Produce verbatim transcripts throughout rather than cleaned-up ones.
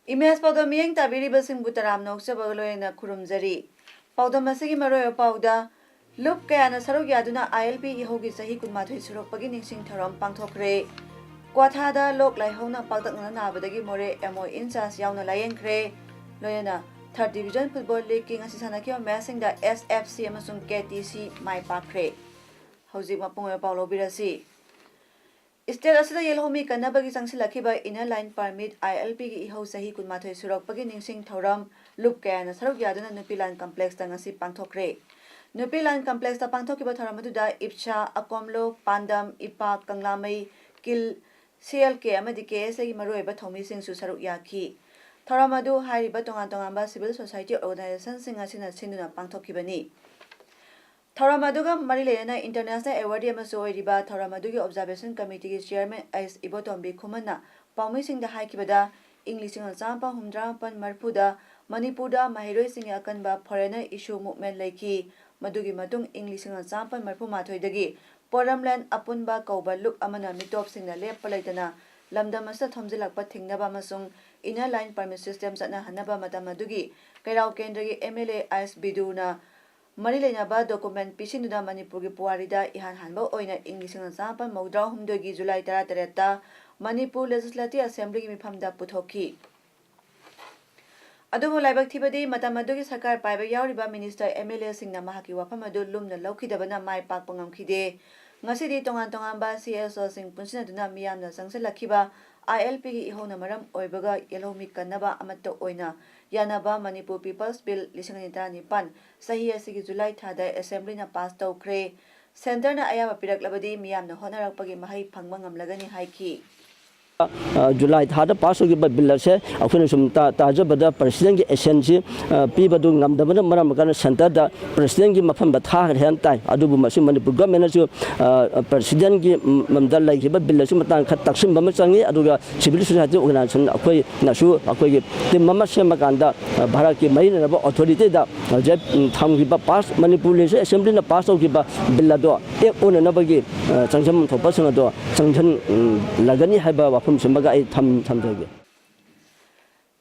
Image ꯄꯥꯎꯗꯝ ꯃꯤꯠꯌꯦꯡ ꯇꯥꯕꯤꯔꯤꯕꯁꯤꯡꯕꯨ ꯇꯔꯥꯝꯅ ꯑꯣꯛꯆꯕꯒ ꯂꯣꯏꯅꯅ ꯈꯨꯔꯨꯝꯖꯔꯤ꯫ ꯄꯥꯎꯗꯝ ꯑꯁꯤꯒꯤ ꯃꯔꯨꯑꯣꯏꯕ ꯄꯥꯎꯗ, ꯂꯨꯞ ꯀꯌꯥꯅ ꯁꯔꯨꯛ ꯌꯥꯗꯨꯅ ꯑꯥꯏ ꯑꯦꯜ ꯄꯤ ꯏꯍꯧꯒꯤ ꯆꯍꯤ ꯀꯨꯟꯃꯥꯊꯣꯏ ꯁꯨꯔꯛꯄꯒꯤ ꯅꯤꯡꯁꯤꯡ ꯊꯧꯔꯝ ꯄꯥꯡꯊꯣꯛꯈ꯭ꯔꯦ꯫ ꯀ꯭ꯋꯥꯊꯥꯗ ꯂꯣꯛ ꯂꯥꯏꯍꯧꯅ ꯄꯥꯛꯇꯛꯅꯅ ꯅꯥꯕꯗꯒꯤ ꯃꯣꯔꯦ ꯑꯦꯝ ꯑꯣ ꯏꯟꯆꯥꯔꯖ ꯌꯥꯎꯅ ꯂꯥꯌꯦꯡꯈ꯭ꯔꯦ꯫ ꯂꯣꯏꯅꯅ ꯊꯥꯔꯠ ꯗꯤꯕꯤꯖꯟ ꯐꯨꯠꯕꯣꯜ ꯂꯤꯒꯀꯤ ꯉꯁꯤ ꯁꯥꯟꯅꯈꯤꯕ ꯃꯦꯆꯁꯤꯡꯗ ꯑꯦꯁ ꯑꯦꯐ ꯁꯤ ꯑꯃꯁꯨꯡ ꯀꯦ ꯇꯤ ꯁꯤ ꯃꯥꯏ ꯄꯥꯛꯈ꯭ꯔꯦ꯫ ꯍꯧꯖꯤꯛ ꯃꯄꯨꯡ ꯑꯣꯏꯕ ꯄꯥꯎ ꯂꯧꯕꯤꯔꯁꯤ꯫ ꯁ꯭ꯇꯦꯠ ꯑꯁꯤꯗ ꯌꯦꯜꯍꯧꯃꯤ ꯀꯟꯅꯕꯒꯤ ꯆꯪꯁꯤꯜꯂꯛꯈꯤꯕ ꯏꯟꯅꯔ ꯂꯥꯏꯟ ꯄꯔꯃꯤꯠ, ꯑꯥꯏ ꯑꯦꯜ ꯄꯤꯒꯤ ꯏꯍꯧ ꯆꯍꯤ ꯀꯨꯟꯃꯥꯊꯣꯏ ꯁꯨꯔꯛꯄꯒꯤ ꯅꯤꯡꯁꯤꯡ ꯊꯧꯔꯝ ꯂꯨꯞ ꯀꯌꯥꯅ ꯁꯔꯨꯛ ꯌꯥꯗꯨꯅ ꯅꯨꯄꯤ ꯂꯥꯟ ꯀꯝꯄ꯭ꯂꯦꯛꯁꯇ ꯉꯁꯤ ꯄꯥꯡꯊꯣꯛꯈ꯭ꯔꯦ꯫ ꯅꯨꯄꯤ ꯂꯥꯟ ꯀꯝꯄ꯭ꯂꯦꯛꯁꯇ ꯄꯥꯡꯊꯣꯛꯈꯤꯕ ꯊꯧꯔꯝ ꯑꯗꯨꯗ ꯏꯞꯁꯥ, ꯑꯀꯣꯝꯂꯣ, ꯄꯥꯟꯗꯝ, ꯏꯄꯥꯛ, ꯀꯪꯂꯥꯃꯩ, ꯀꯤꯜ, ꯁꯤ ꯑꯦꯜ ꯀꯦ ꯑꯃꯗꯤ ꯀꯦ ꯑꯦꯁ ꯑꯦꯒꯤ ꯃꯔꯨꯑꯣꯏꯕ ꯊꯧꯃꯤꯁꯤꯡꯁꯨ ꯁꯔꯨꯛ ꯌꯥꯈꯤ꯫ ꯊꯧꯔꯝ ꯑꯗꯨ ꯍꯥꯏꯔꯤꯕ ꯇꯣꯉꯥꯟ ꯇꯣꯉꯥꯟꯕ ꯁꯤꯚꯤꯜ ꯁꯣꯁꯥꯏꯇꯤ ꯑꯣꯔꯒꯅꯥꯏꯖꯦꯁꯟꯁꯤꯡ ꯑꯁꯤꯅ ꯁꯤꯟꯗꯨꯅ ꯄꯥꯡꯊꯣꯛꯈꯤꯕꯅꯤ꯫ ꯊꯧꯔꯝ ꯑꯗꯨꯒ ꯃꯔꯤ ꯂꯩꯅꯅ ꯏꯟꯇꯔꯅꯦꯁꯅꯦꯜ ꯑꯦꯋꯥꯔꯗꯤ ꯑꯃꯁꯨ ꯑꯣꯏꯔꯤꯕ ꯊꯧꯔꯝ ꯑꯗꯨꯒꯤ ꯑꯣꯕꯖꯥꯔꯕꯦꯁꯟ ꯀꯃꯤꯇꯤꯒꯤ ꯆꯤꯌꯔꯃꯦꯟ ꯑꯩꯁ ꯏꯕꯣꯇꯣꯝꯕꯤ ꯈꯨꯃꯟꯅ ꯄꯥꯎꯃꯤꯁꯤꯡꯗ ꯍꯥꯏꯈꯤꯕꯗ, ꯏꯪ ꯂꯤꯁꯤꯡ ꯑꯃ ꯆꯥꯃꯥꯄꯟ ꯍꯨꯝꯗ꯭ꯔꯥ ꯃꯥꯄꯟ ꯃꯔꯤꯐꯨꯗ ꯃꯅꯤꯄꯨꯔꯗ ꯃꯍꯩꯔꯣꯏꯁꯤꯡꯒꯤ ꯑꯀꯟꯕ ꯐꯣꯔꯦꯅꯔ ꯏꯁꯨ ꯃꯨꯚꯃꯦꯟ ꯂꯩꯈꯤ꯫ ꯃꯗꯨꯒꯤ ꯃꯇꯨꯡ ꯏꯪ ꯂꯤꯁꯤꯡ ꯑꯃ ꯆꯥꯃꯥꯄꯟ ꯃꯔꯤꯐꯨ ꯃꯥꯊꯣꯏꯗꯒꯤ ꯄꯣꯔꯝꯂꯦꯟ ꯑꯄꯨꯟꯕ ꯀꯧꯕ ꯂꯨꯞ ꯑꯃꯅ ꯃꯤꯇꯣꯞꯁꯤꯡꯅ ꯂꯦꯞꯄ ꯂꯩꯇꯅ ꯂꯝꯗꯝ ꯑꯁꯤꯗ ꯊꯣꯝꯖꯤꯜꯂꯛꯄ ꯊꯤꯡꯅꯕ ꯑꯃꯁꯨꯡ ꯏꯟꯅꯔ ꯂꯥꯏꯟ ꯄꯔꯃꯤꯠ ꯁꯤꯁꯇꯦꯝ ꯆꯠꯅꯍꯟꯅꯕ ꯃꯇꯝ ꯑꯗꯨꯒꯤ ꯀꯩꯔꯥꯎ ꯀꯦꯟꯗ꯭ꯔꯒꯤ ꯑꯦꯝ ꯑꯦꯜ ꯑꯦ ꯑꯩꯁ ꯕꯤꯗꯨꯅ ꯃꯔꯤ ꯂꯩꯅꯕ ꯗꯣꯀꯨꯃꯦꯟ ꯄꯤꯁꯤꯟꯗꯨꯅ ꯃꯅꯤꯄꯨꯔꯒꯤ ꯄꯨꯋꯥꯔꯤꯗ ꯏꯍꯥꯟ ꯍꯥꯟꯕ ꯑꯣꯏꯅ ꯏꯪ ꯂꯤꯁꯤꯡ ꯑꯃ ꯆꯥꯃꯥꯄꯟ ꯃꯧꯗ꯭ꯔꯥ ꯍꯨꯝꯗꯣꯏꯒꯤ ꯖꯨꯂꯥꯏ ꯇꯔꯥꯇꯔꯦꯠꯇ ꯃꯅꯤꯄꯨꯔ ꯂꯦꯖꯤꯁꯂꯦꯇꯤꯚ ꯑꯦꯁꯦꯝꯕ꯭ꯂꯤꯒꯤ ꯃꯤꯐꯝꯗ ꯄꯨꯊꯣꯛꯈꯤ꯫ ꯑꯗꯨꯕꯨ ꯂꯥꯏꯕꯛ ꯊꯤꯕꯗꯤ ꯃꯇꯝ ꯑꯗꯨꯒꯤ ꯁꯔꯀꯥꯔ ꯄꯥꯏꯕ ꯌꯥꯎꯔꯤꯕ ꯃꯤꯅꯤꯁꯇꯔ, ꯑꯦꯝ ꯑꯦꯜ ꯑꯦꯁꯤꯡꯅ ꯃꯍꯥꯛꯀꯤ ꯋꯥꯐꯝ ꯑꯗꯨ ꯂꯨꯝꯅ ꯂꯧꯈꯤꯗꯕꯅ ꯃꯥꯏ ꯄꯥꯛꯄ ꯉꯝꯈꯤꯗꯦ꯫ ꯉꯁꯤꯗꯤ ꯇꯣꯉꯥꯟ ꯇꯣꯉꯥꯟꯕ ꯁꯤ ꯑꯦꯁ ꯑꯣꯁꯤꯡ ꯄꯨꯟꯁꯤꯟꯅꯗꯨꯅ ꯃꯤꯌꯥꯝꯅ ꯆꯪꯁꯤꯜꯂꯛꯈꯤꯕ ꯑꯥꯏ ꯑꯦꯜ ꯄꯤꯒꯤ ꯏꯍꯧꯅ ꯃꯔꯝ ꯑꯣꯏꯕꯒ ꯌꯦꯜꯍꯧꯃꯤ ꯀꯟꯅꯕ ꯑꯃꯠꯇ ꯑꯣꯏꯅ ꯌꯥꯅꯕ ꯃꯅꯤꯄꯨꯔ ꯄꯤꯄꯜꯁ ꯕꯤꯜ ꯂꯤꯁꯤꯡ ꯑꯅꯤ ꯇꯔꯥꯅꯤꯄꯥꯟ ꯆꯍꯤ ꯑꯁꯤꯒꯤ ꯖꯨꯂꯥꯏ ꯊꯥꯗ ꯑꯦꯁꯦꯝꯕ꯭ꯂꯤꯅ ꯄꯥꯁ ꯇꯧꯈ꯭ꯔꯦ꯫ ꯁꯦꯟꯇꯔꯅ ꯑꯌꯥꯕ ꯄꯤꯔꯛꯂꯕꯗꯤ ꯃꯤꯌꯥꯝꯅ ꯍꯣꯠꯅꯔꯛꯄꯒꯤ ꯃꯍꯩ ꯐꯪꯕ ꯉꯝꯂꯒꯅꯤ ꯍꯥꯏꯈꯤ꯫ ꯑ, ꯖꯨꯂꯥꯏ ꯊꯥꯗ ꯄꯥꯁ ꯑꯣꯏꯈꯤꯕ ꯕꯤꯜ ꯑꯁꯦ ꯑꯩꯈꯣꯏꯅ ꯁꯨꯝ ꯇꯥ-, ꯇꯥꯖꯕꯗ ꯄ꯭ꯔꯁꯤꯗꯦꯟꯒꯤ ꯑꯦꯁꯦꯟꯁꯤ, ꯑ, ꯄꯤꯕꯗꯨ ꯉꯝꯗꯕꯅ ꯃꯔꯝ ꯑꯣꯏꯔꯀꯥꯟꯗ ꯁꯦꯟꯇꯔꯗ ꯄ꯭ꯔꯁꯤꯗꯦꯟꯒꯤ ꯃꯐꯝꯗ ꯊꯥꯈ꯭ꯔꯦ ꯍꯥꯏꯅ ꯇꯥꯏ꯫ ꯑꯗꯨꯕꯨ ꯃꯁꯤ ꯃꯅꯤꯄꯨꯔ ꯒꯚꯔꯟꯃꯦꯟꯅꯁꯨ, ꯑ, ꯄ꯭ꯔꯁꯤꯗꯦꯟꯒꯤ ꯃ-, ꯃꯝꯗ ꯂꯩꯈꯤꯕ ꯕꯤꯜ ꯑꯁꯤ ꯃꯇꯥꯡ ꯈꯔ ꯇꯛꯁꯤꯟꯕ ꯑꯃ ꯆꯪꯉꯤ꯫ ꯑꯗꯨꯒ ꯁꯤꯚꯤꯜ ꯁꯣꯁꯥꯏꯇꯤ ꯑꯣꯔꯒꯅꯥꯏꯖꯦꯁꯟ ꯑꯩꯈꯣꯏꯅꯁꯨ ꯑꯩꯈꯣꯏꯒꯤ ꯇꯤꯝ ꯑꯃ ꯁꯦꯝꯃꯀꯥꯟꯗ, ꯑ, ꯚꯥꯔꯠꯀꯤ ꯃꯔꯤ ꯂꯩꯅꯕ ꯑꯣꯊꯣꯔꯤꯇꯤꯗ ꯍꯧꯖꯤꯛ, ꯎꯝ, ꯊꯝꯈꯤꯕ ꯄꯥꯁ, ꯃꯅꯤꯄꯨꯔ ꯂꯦꯖꯤꯁꯂꯦꯇꯤꯚ ꯑꯦꯁꯦꯝꯕ꯭ꯂꯤꯅ ꯄꯥꯁ ꯇꯧꯈꯤꯕ ꯕꯤꯜ ꯑꯗꯣ ꯑꯦꯛ ꯑꯣꯟꯅꯅꯕꯒꯤ, ꯑ, ꯆꯪꯁꯤꯟꯐꯝ ꯊꯣꯛꯄꯁꯤꯡ ꯑꯗꯣ ꯆꯪꯁꯤꯟ, ꯎꯝ, ꯂꯒꯅꯤ ꯍꯥꯏꯕ ꯋꯥꯐꯝꯁꯤꯃꯒ ꯑꯩ ꯊꯝ-, ꯊꯝꯖꯒꯦ꯫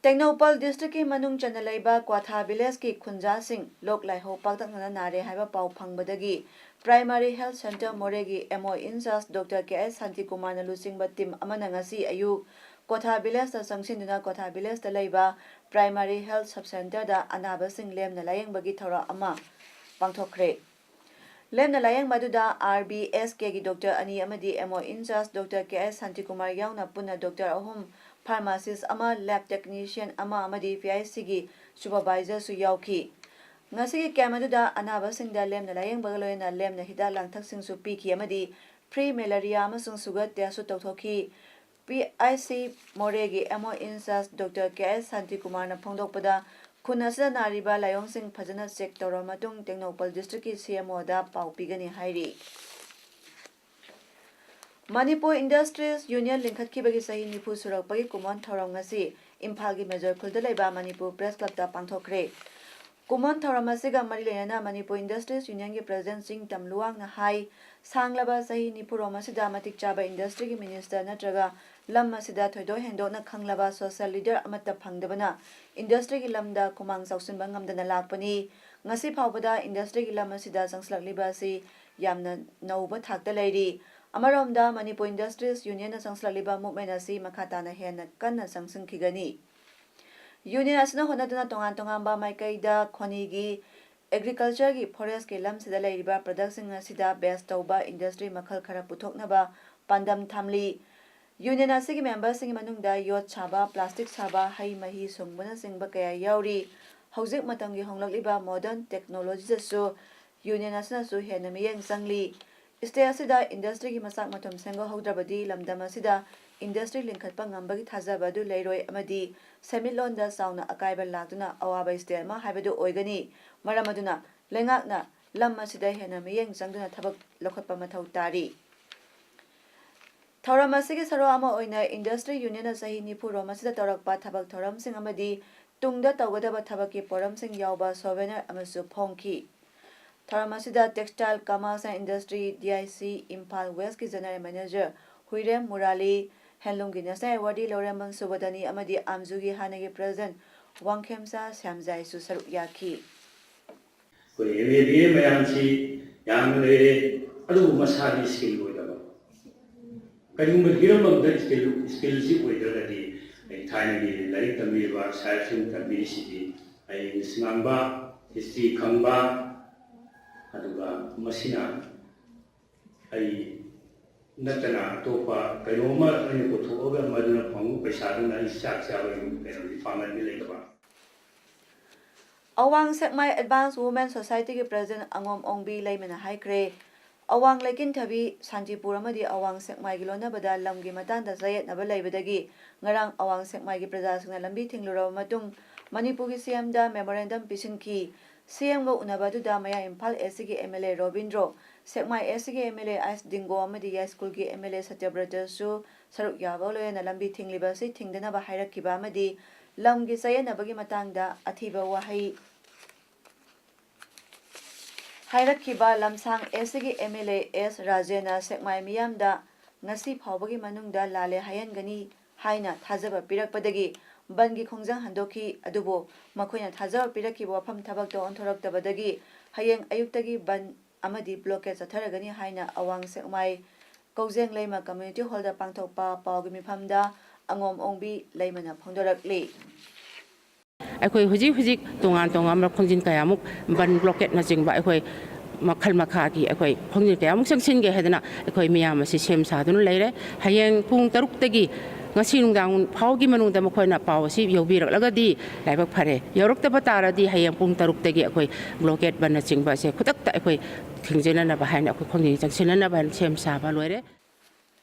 ꯇꯦꯡꯅꯧꯄꯜ ꯗꯤꯁꯇ꯭ꯔꯤꯛꯀꯤ ꯃꯅꯨꯡ ꯆꯟꯅ ꯂꯩꯕ ꯀ꯭ꯋꯥꯊꯥ ꯚꯤꯂꯦꯖꯀꯤ ꯈꯨꯟꯖꯥꯁꯤꯡ ꯂꯣꯛ ꯂꯥꯏꯍꯧ ꯄꯥꯛꯇꯛꯅꯅ ꯅꯥꯔꯦ ꯍꯥꯏꯕ ꯄꯥꯎ ꯐꯪꯕꯗꯒꯤ ꯄ꯭ꯔꯥꯏꯃꯥꯔꯤ ꯍꯦꯜꯊ ꯁꯦꯟꯇꯔ ꯃꯣꯔꯦꯒꯤ ꯑꯦꯝ ꯑꯣ ꯏꯟꯆꯥꯔꯖ ꯗꯣꯛꯇꯔ ꯀꯦ ꯑꯦꯁ ꯁꯥꯟꯇꯤꯀꯨꯃꯥꯔꯅ ꯂꯨꯆꯤꯡꯕ ꯇꯤꯝ ꯑꯃꯅ ꯉꯁꯤ ꯑꯌꯨꯛ ꯀ꯭ꯋꯥꯊꯥ ꯚꯤꯂꯦꯖꯇ ꯆꯪꯁꯤꯟꯗꯨꯅ ꯀ꯭ꯋꯥꯊꯥ ꯚꯤꯂꯦꯖꯇ ꯂꯩꯕ ꯄ꯭ꯔꯥꯏꯃꯥꯔꯤ ꯍꯦꯜꯊ ꯁꯕ ꯁꯦꯟꯇꯔꯗ ꯑꯅꯥꯕꯁꯤꯡ ꯂꯦꯝꯅ ꯂꯥꯌꯦꯡꯕꯒꯤ ꯊꯧꯔꯝ ꯑꯃ ꯄꯥꯡꯊꯣꯛꯈ꯭ꯔꯦ꯫ ꯂꯦꯝꯅ ꯂꯥꯌꯦꯡꯕ ꯑꯗꯨꯗ ꯑꯥꯔ ꯕꯤ ꯑꯦꯁ ꯀꯦꯒꯤ ꯗꯣꯛꯇꯔ ꯑꯅꯤ ꯑꯃꯗꯤ ꯑꯦꯝ ꯑꯣ ꯏꯟꯆꯥꯔꯖ ꯗꯣꯛꯇꯔ ꯀꯦ ꯑꯦꯁ ꯁꯥꯟꯇꯤꯀꯨꯃꯥꯔ ꯌꯥꯎꯅ ꯄꯨꯟꯅ ꯗꯣꯛꯇꯔ ꯑꯍꯨꯝ, ꯐꯥꯔꯃꯥꯁꯤꯁ ꯑꯃ, ꯂꯦꯕ ꯇꯦꯛꯅꯤꯁꯤꯌꯟ ꯑꯃ ꯑꯃꯗꯤ ꯄꯤ ꯑꯩꯆ ꯁꯤꯒꯤ ꯁꯨꯄꯔꯚꯥꯏꯖꯔꯁꯨ ꯌꯥꯎꯈꯤ꯫ ꯉꯁꯤꯒꯤ ꯀꯦꯝꯞ ꯑꯗꯨꯗ ꯑꯅꯥꯕꯁꯤꯡꯗ ꯂꯦꯝꯅ ꯂꯥꯌꯦꯡꯕꯒ ꯂꯣꯏꯅꯅ ꯂꯦꯝꯅ ꯍꯤꯗꯥꯛ ꯂꯥꯡꯊꯛꯁꯤꯡꯁꯨ ꯄꯤꯈꯤ ꯑꯃꯗꯤ ꯐ꯭ꯔꯤ ꯃꯦꯂꯦꯔꯤꯌꯥ ꯑꯃꯁꯨꯡ ꯁꯨꯒꯔ ꯇꯦꯁꯁꯨ ꯇꯧꯊꯣꯛꯈꯤ꯫ ꯄꯤ ꯑꯥꯏ ꯁꯤ ꯃꯣꯔꯦꯒꯤ ꯑꯦꯝ ꯑꯣ ꯏꯟꯆꯥꯔꯖ ꯗꯣꯛꯇꯔ ꯀꯦ ꯑꯦꯁ ꯁꯥꯟꯇꯤꯀꯨꯃꯥꯔꯅ ꯐꯣꯡꯗꯣꯛꯄꯗ, ꯈꯨꯟ ꯑꯁꯤꯗ ꯅꯥꯔꯤꯕ ꯂꯥꯏꯑꯣꯡꯁꯤꯡ ꯐꯖꯅ ꯆꯦꯛ ꯇꯧꯔꯕ ꯃꯇꯨꯡ ꯇꯦꯡꯅꯧꯄꯜ ꯗꯤꯁꯇ꯭ꯔꯤꯛꯀꯤ ꯁꯤ ꯑꯦꯝ ꯑꯣꯗ ꯄꯥꯎ ꯄꯤꯒꯅꯤ ꯍꯥꯏꯔꯤ꯫ ꯃꯅꯤꯄꯨꯔ ꯏꯟꯗꯁꯇ꯭ꯔꯤꯁ ꯌꯨꯅꯤꯌꯟ ꯂꯤꯡꯈꯠꯈꯤꯕꯒꯤ ꯆꯍꯤ ꯅꯤꯐꯨ ꯁꯨꯔꯛꯄꯒꯤ ꯀꯨꯝꯑꯣꯟ ꯊꯧꯔꯝ ꯉꯁꯤ ꯏꯝꯐꯥꯜꯒꯤ ꯃꯦꯖꯣꯔ ꯈꯨꯜꯗ ꯂꯩꯕ ꯃꯅꯤꯄꯨꯔ ꯄ꯭ꯔꯦꯁ ꯀ꯭ꯂꯕꯇ ꯄꯥꯡꯊꯣꯛꯈ꯭ꯔꯦ꯫ ꯀꯨꯝꯑꯣꯟ ꯊꯧꯔꯝ ꯑꯁꯤꯒ ꯃꯔꯤ ꯂꯩꯅꯅ ꯃꯅꯤꯄꯨꯔ ꯏꯟꯗꯁꯇ꯭ꯔꯤꯁ ꯌꯨꯅꯤꯌꯟꯒꯤ ꯄ꯭ꯔꯦꯁꯤꯗꯦꯟꯠ ꯆꯤꯡꯇꯝ ꯂꯨꯋꯥꯡꯅ ꯍꯥꯏ, ꯁꯥꯡꯂꯕ ꯆꯍꯤ ꯅꯤꯐꯨꯔꯣꯝ ꯑꯁꯤꯗ ꯃꯇꯤꯛ ꯆꯥꯕ ꯏꯟꯗꯁꯇ꯭ꯔꯤꯒꯤ ꯃꯤꯅꯤꯁꯇꯔ ꯅꯠꯇ꯭ꯔꯒ ꯂꯝ ꯑꯁꯤꯗ ꯊꯣꯏꯗꯣꯛ ꯍꯦꯟꯗꯣꯛꯅ ꯈꯪꯂꯕ ꯁꯣꯁꯤꯌꯦꯜ ꯂꯤꯗꯔ ꯑꯃꯠꯇ ꯐꯪꯗꯕꯅ ꯏꯟꯗꯁꯇ꯭ꯔꯤꯒꯤ ꯂꯝꯗ ꯈꯨꯃꯥꯡ ꯆꯥꯎꯁꯤꯟꯕ ꯉꯝꯗꯅ ꯂꯥꯛꯄꯅꯤ꯫ ꯉꯁꯤ ꯐꯥꯎꯕꯗ ꯏꯟꯗꯁꯇ꯭ꯔꯤꯒꯤ ꯂꯝ ꯑꯁꯤꯗ ꯆꯪꯁꯤꯜꯂꯛꯂꯤꯕ ꯑꯁꯤ ꯌꯥꯝꯅ ꯅꯧꯕ ꯊꯥꯛꯇ ꯂꯩꯔꯤ꯫ ꯑꯃꯔꯣꯝꯗ ꯃꯅꯤꯄꯨꯔ ꯏꯟꯗꯁꯇ꯭ꯔꯤꯁ ꯌꯨꯅꯤꯌꯟꯅ ꯆꯪꯁꯤꯜꯂꯛꯂꯤꯕ ꯃꯨꯚꯃꯦꯟꯠ ꯑꯁꯤ ꯃꯈꯥ ꯇꯥꯅ ꯍꯦꯟꯅ ꯀꯟꯅ ꯆꯪꯁꯤꯟꯈꯤꯒꯅꯤ꯫ ꯌꯨꯅꯤꯌꯟ ꯑꯁꯤꯅ ꯍꯣꯠꯅꯗꯨꯅ ꯇꯣꯉꯥꯟ ꯇꯣꯉꯥꯟꯕ ꯃꯥꯏꯀꯩꯗ ꯈꯣꯅꯤꯒꯤ, ꯑꯦꯒ꯭ꯔꯤꯀꯜꯆꯔꯒꯤ, ꯐꯣꯔꯦꯁ꯭ꯠꯀꯤ ꯂꯝꯁꯤꯗ ꯂꯩꯔꯤꯕ ꯄ꯭ꯔꯗꯛꯁꯤꯡ ꯑꯁꯤꯗ ꯕꯦꯁ ꯇꯧꯕ ꯏꯟꯗꯁꯇ꯭ꯔꯤ ꯃꯈꯜ ꯈꯔ ꯄꯨꯊꯣꯛꯅꯕ ꯄꯥꯟꯗꯝ ꯊꯝꯂꯤ꯫ ꯌꯨꯅꯤꯌꯟ ꯑꯁꯤꯒꯤ ꯃꯦꯝꯕꯔꯁꯤꯡꯒꯤ ꯃꯅꯨꯡꯗ ꯌꯣꯠ ꯁꯥꯕ, ꯄ꯭ꯂꯥꯁꯇꯤꯛ ꯁꯥꯕ, ꯍꯩ ꯃꯍꯤ ꯁꯨꯡꯕꯅꯆꯤꯡꯕ ꯀꯌꯥ ꯌꯥꯎꯔꯤ꯫ ꯍꯧꯖꯤꯛ ꯃꯇꯝꯒꯤ ꯍꯣꯡꯂꯛꯂꯤꯕ ꯃꯣꯗꯔꯟ ꯇꯦꯛꯅꯣꯂꯣꯖꯤꯗꯁꯨ ꯌꯨꯅꯤꯌꯟ ꯑꯁꯤꯅꯁꯨ ꯍꯦꯟꯅ ꯃꯤꯠꯌꯦꯡ ꯆꯪꯂꯤ꯫ ꯁ꯭ꯇꯦꯠ ꯑꯁꯤꯗ ꯏꯟꯗꯁꯇ꯭ꯔꯤꯒꯤ ꯃꯆꯥꯛ ꯃꯊꯨꯝ ꯁꯦꯝꯒꯠꯍꯧꯗ꯭ꯔꯕꯗꯤ ꯂꯝꯗꯝ ꯑꯁꯤꯗ ꯏꯟꯗꯁꯇ꯭ꯔꯤ ꯂꯤꯡꯈꯠꯄ ꯉꯝꯕꯒꯤ ꯊꯥꯖꯕ ꯑꯗꯨ ꯂꯩꯔꯣꯏ ꯑꯃꯗꯤ ꯁꯦꯟꯃꯤꯠꯂꯣꯟꯗ ꯆꯥꯎꯅ ꯑꯀꯥꯏꯕ ꯂꯥꯛꯇꯨꯅ ꯑꯋꯥꯕ ꯁ꯭ꯇꯦꯠ ꯑꯃ ꯍꯥꯏꯕꯗꯨ ꯑꯣꯏꯒꯅꯤ꯫ ꯃꯔꯝ ꯑꯗꯨꯅ ꯂꯩꯉꯥꯛꯅ ꯂꯝ ꯑꯁꯤꯗ ꯍꯦꯟꯅ ꯃꯤꯠꯌꯦꯡ ꯆꯪꯗꯨꯅ ꯊꯕꯛ ꯂꯧꯈꯠꯄ ꯃꯊꯧ ꯇꯥꯔꯤ꯫ ꯊꯧꯔꯝ ꯑꯁꯤꯒꯤ ꯁꯔꯨꯛ ꯑꯃ ꯑꯣꯏꯅ ꯏꯟꯗꯁꯇ꯭ꯔꯤ ꯌꯨꯅꯤꯌꯟꯅ ꯆꯍꯤ ꯅꯤꯐꯨ ꯔꯣꯝ ꯑꯁꯤꯗ ꯇꯧꯔꯛꯄ ꯊꯕꯛ ꯊꯧꯔꯝꯁꯤꯡ ꯑꯃꯗꯤ ꯇꯨꯡꯗ ꯇꯧꯒꯗꯕ ꯊꯕꯛꯀꯤ ꯄꯣꯔꯝꯁꯤꯡ ꯌꯥꯎꯕ ꯁꯣꯚꯦꯅꯔ ꯑꯃꯁꯨ ꯐꯣꯡꯈꯤ꯫ ꯊꯧꯔꯝ ꯑꯁꯤꯗ Textile Commerce and Industry, D I C, Imphal ꯋꯦꯁꯀꯤ ꯖꯦꯅꯔꯦꯜ ꯃꯦꯅꯦꯖꯔ ꯍꯨꯏꯔꯦꯝ ꯃꯨꯔꯥꯂꯤ, ꯍꯦꯟꯂꯨꯝꯒꯤ ꯅꯦꯁꯅꯦꯜ ꯑꯦꯋꯥꯔꯗꯤ ꯂꯧꯔꯦꯝꯕꯝ ꯁꯨꯕꯣꯙꯅꯤ ꯑꯃꯗꯤ ꯑꯥꯝꯖꯨꯒꯤ ꯍꯥꯟꯅꯒꯤ ꯄ꯭ꯔꯦꯁꯤꯗꯦꯟꯠ ꯋꯥꯡꯈꯦꯝꯆꯥ ꯁ꯭ꯌꯥꯝꯖꯥꯏꯁꯨ ꯁꯔꯨꯛ ꯌꯥꯈꯤ꯫ ꯑꯩꯈꯣꯏ M A B A ꯃꯌꯥꯝꯁꯤ ꯌꯥꯝꯅ ꯂꯩꯔꯦ, ꯑꯗꯨꯕꯨ ꯃꯁꯥꯗꯤ ꯁ꯭ꯀꯤꯜ ꯑꯣꯏꯗꯕ꯫ ꯀꯔꯤꯒꯨꯝꯕ ꯍꯤꯔꯝ ꯑꯃꯗ ꯁ꯭ꯀꯤꯜ, ꯁ꯭ꯀꯤꯜꯁꯤ ꯑꯣꯏꯗ꯭ꯔꯒꯗꯤ ꯑꯩ ꯊꯥꯏꯅꯒꯤ ꯂꯥꯏꯔꯤꯛ ꯇꯝꯕꯤꯔꯤꯕ ꯁꯥꯍꯦꯕꯁꯤꯡ ꯇꯝꯕꯤꯔꯤꯁꯤꯗꯤ ꯑꯩ ꯏꯪꯂꯤꯁ ꯉꯥꯡꯕ, ꯍꯤꯁꯇ꯭ꯔꯤ ꯈꯪꯕ, ꯑꯗꯨꯒ ꯃꯁꯤꯅ ꯑꯩ ꯅꯠꯇꯅ ꯑꯇꯣꯞꯄ ꯀꯩꯅꯣꯝꯃ ꯑꯩꯅ ꯄꯨꯊꯣꯛꯑꯒ ꯃꯗꯨꯅ ꯐꯪꯕ ꯄꯩꯁꯥꯗꯨꯅ ꯑꯩ ꯆꯥꯛ ꯆꯥꯕꯒꯤ ꯀꯩꯅꯣꯗꯤ ꯄꯥꯡꯒꯜꯗꯤ ꯂꯩꯇꯕ꯫ ꯑꯋꯥꯡ ꯁꯦꯛꯃꯥꯏ ꯑꯦꯗꯚꯥꯟꯁ ꯋꯨꯃꯦꯟ ꯁꯣꯁꯥꯏꯇꯤꯒꯤ ꯄ꯭ꯔꯦꯁꯤꯗꯦꯟꯠ ꯑꯉꯣꯝ ꯑꯣꯡꯕꯤ ꯂꯩꯃꯅ ꯍꯥꯏꯈ꯭ꯔꯦ, ꯑꯋꯥꯡ ꯂꯩꯀꯤꯟꯊꯕꯤ, ꯁꯥꯟꯇꯤꯄꯨꯔ ꯑꯃꯗꯤ ꯑꯋꯥꯡ ꯁꯦꯛꯃꯥꯏꯒꯤ ꯂꯣꯟꯅꯕꯗ ꯂꯝꯒꯤ ꯃꯇꯥꯡꯗ ꯆꯌꯦꯠꯅꯕ ꯂꯩꯕꯗꯒꯤ ꯉꯔꯥꯡ ꯑꯋꯥꯡ ꯁꯦꯛꯃꯥꯏꯒꯤ ꯄ꯭ꯔꯖꯥꯁꯤꯡꯅ ꯂꯝꯕꯤ ꯊꯤꯡꯂꯨꯔꯕ ꯃꯇꯨꯡ ꯃꯅꯤꯄꯨꯔꯒꯤ C M ꯗ memorandum ꯄꯤꯁꯤꯟꯈꯤ꯫ C M ꯒ ꯎꯅꯕ ꯑꯗꯨꯗ ꯃꯌꯥꯏ ꯏꯝꯐꯥꯜ East ꯀꯤ M L A Robindro, Sekmai East ꯀꯤ M L A ꯑꯥꯏꯁ ꯗꯤꯡꯒꯣ ꯑꯃꯗꯤ ꯌꯥꯏꯁ꯭ꯀꯨꯜꯒꯤ M L A ꯁꯇ꯭ꯌꯕ꯭ꯔꯇꯁꯨ ꯁꯔꯨꯛ ꯌꯥꯕ ꯂꯣꯏꯅꯅ ꯂꯝꯕꯤ ꯊꯤꯡꯂꯤꯕ ꯑꯁꯤ ꯊꯤꯡꯗꯅꯕ ꯍꯥꯏꯔꯛꯈꯤꯕ ꯑꯃꯗꯤ ꯂꯝꯒꯤ ꯆꯌꯦꯠꯅꯕꯒꯤ ꯃꯇꯥꯡꯗ ꯑꯊꯤꯕ ꯋꯥꯍꯩ ꯍꯥꯏꯔꯛꯈꯤꯕ ꯂꯝꯁꯥꯡ East ꯀꯤ M L A S ꯔꯥꯖꯦꯟꯅ ꯁꯦꯛꯃꯥꯏ ꯃꯤꯌꯥꯝꯗ ꯉꯁꯤ ꯐꯥꯎꯕꯒꯤ ꯃꯅꯨꯡꯗ ꯂꯥꯜꯂꯦ ꯍꯥꯏꯍꯟꯒꯅꯤ ꯍꯥꯏꯅ ꯊꯥꯖꯕ ꯄꯤꯔꯛꯄꯗꯒꯤ ꯕꯟꯒꯤ ꯈꯣꯡꯖꯪ ꯍꯟꯗꯣꯛꯈꯤ꯫ ꯑꯗꯨꯕꯨ ꯃꯈꯣꯏꯅ ꯊꯥꯖꯕ ꯄꯤꯔꯛꯈꯤꯕ ꯋꯥꯐꯝ ꯊꯕꯛꯇ ꯑꯣꯟꯊꯣꯔꯛꯇꯕꯗꯒꯤ ꯍꯌꯦꯡ ꯑꯌꯨꯛꯇꯒꯤ ꯕꯟ ꯑꯃꯗꯤ blockade ꯆꯠꯊꯔꯒꯅꯤ ꯍꯥꯏꯅ ꯑꯋꯥꯡ ꯁꯦꯛꯃꯥꯏ ꯀꯧꯖꯦꯡ ꯂꯩꯃ community hall ꯗ ꯄꯥꯡꯊꯣꯛꯄ ꯄꯥꯎꯒꯤ ꯃꯤꯐꯝꯗ ꯑꯉꯣꯝ ꯑꯣꯡꯕꯤ ꯂꯩꯃꯅ ꯐꯣꯡꯗꯣꯔꯛꯂꯤ꯫ ꯑꯩꯈꯣꯏ ꯍꯧꯖꯤꯛ ꯍꯧꯖꯤꯛ ꯇꯣꯉꯥꯟ ꯇꯣꯉꯥꯟꯕ ꯈꯣꯡꯖꯤꯟ ꯀꯌꯥꯃꯨꯛ, ꯕꯟ, blockade ꯅꯆꯤꯡꯕ ꯑꯩꯈꯣꯏ ꯃꯈꯜ ꯃꯈꯥꯒꯤ ꯑꯩꯈꯣꯏ ꯈꯣꯡꯖꯤꯟ ꯀꯌꯥꯃꯨꯛ ꯆꯪꯁꯤꯟꯒꯦ ꯍꯥꯏꯗꯅ ꯑꯩꯈꯣꯏ ꯃꯤꯌꯥꯝ ꯑꯁꯤ ꯁꯦꯝ ꯁꯥꯗꯨꯅ ꯂꯩꯔꯦ꯫ ꯍꯌꯦꯡ ꯄꯨꯡ ꯇꯔꯨꯛꯇꯒꯤ ꯉꯁꯤ ꯅꯨꯡꯗꯥꯡ ꯐꯥꯎꯒꯤ ꯃꯅꯨꯡꯗ ꯃꯈꯣꯏꯅ ꯄꯥꯎ ꯑꯁꯤ ꯌꯧꯕꯤꯔꯛꯂꯒꯗꯤ ꯂꯥꯏꯕꯛ ꯐꯔꯦ꯫ ꯌꯧꯔꯛꯇꯕ ꯇꯥꯔꯗꯤ ꯍꯌꯦꯡ ꯄꯨꯡ ꯇꯔꯨꯛꯇꯒꯤ ꯑꯩꯈꯣꯏ blockade, ꯕꯟꯅꯆꯤꯡꯕ ꯑꯁꯦ ꯈꯨꯗꯛꯇ ꯑꯩꯈꯣꯏ ꯊꯤꯡꯖꯤꯟꯅꯅꯕ ꯍꯥꯏꯅ, ꯑꯩꯈꯣꯏ ꯈꯣꯡꯖꯤꯟ ꯆꯪꯁꯤꯟꯅꯅꯕ ꯍꯥꯏꯅ ꯁꯦꯝ ꯁꯥꯕ ꯂꯣꯏꯔꯦ꯫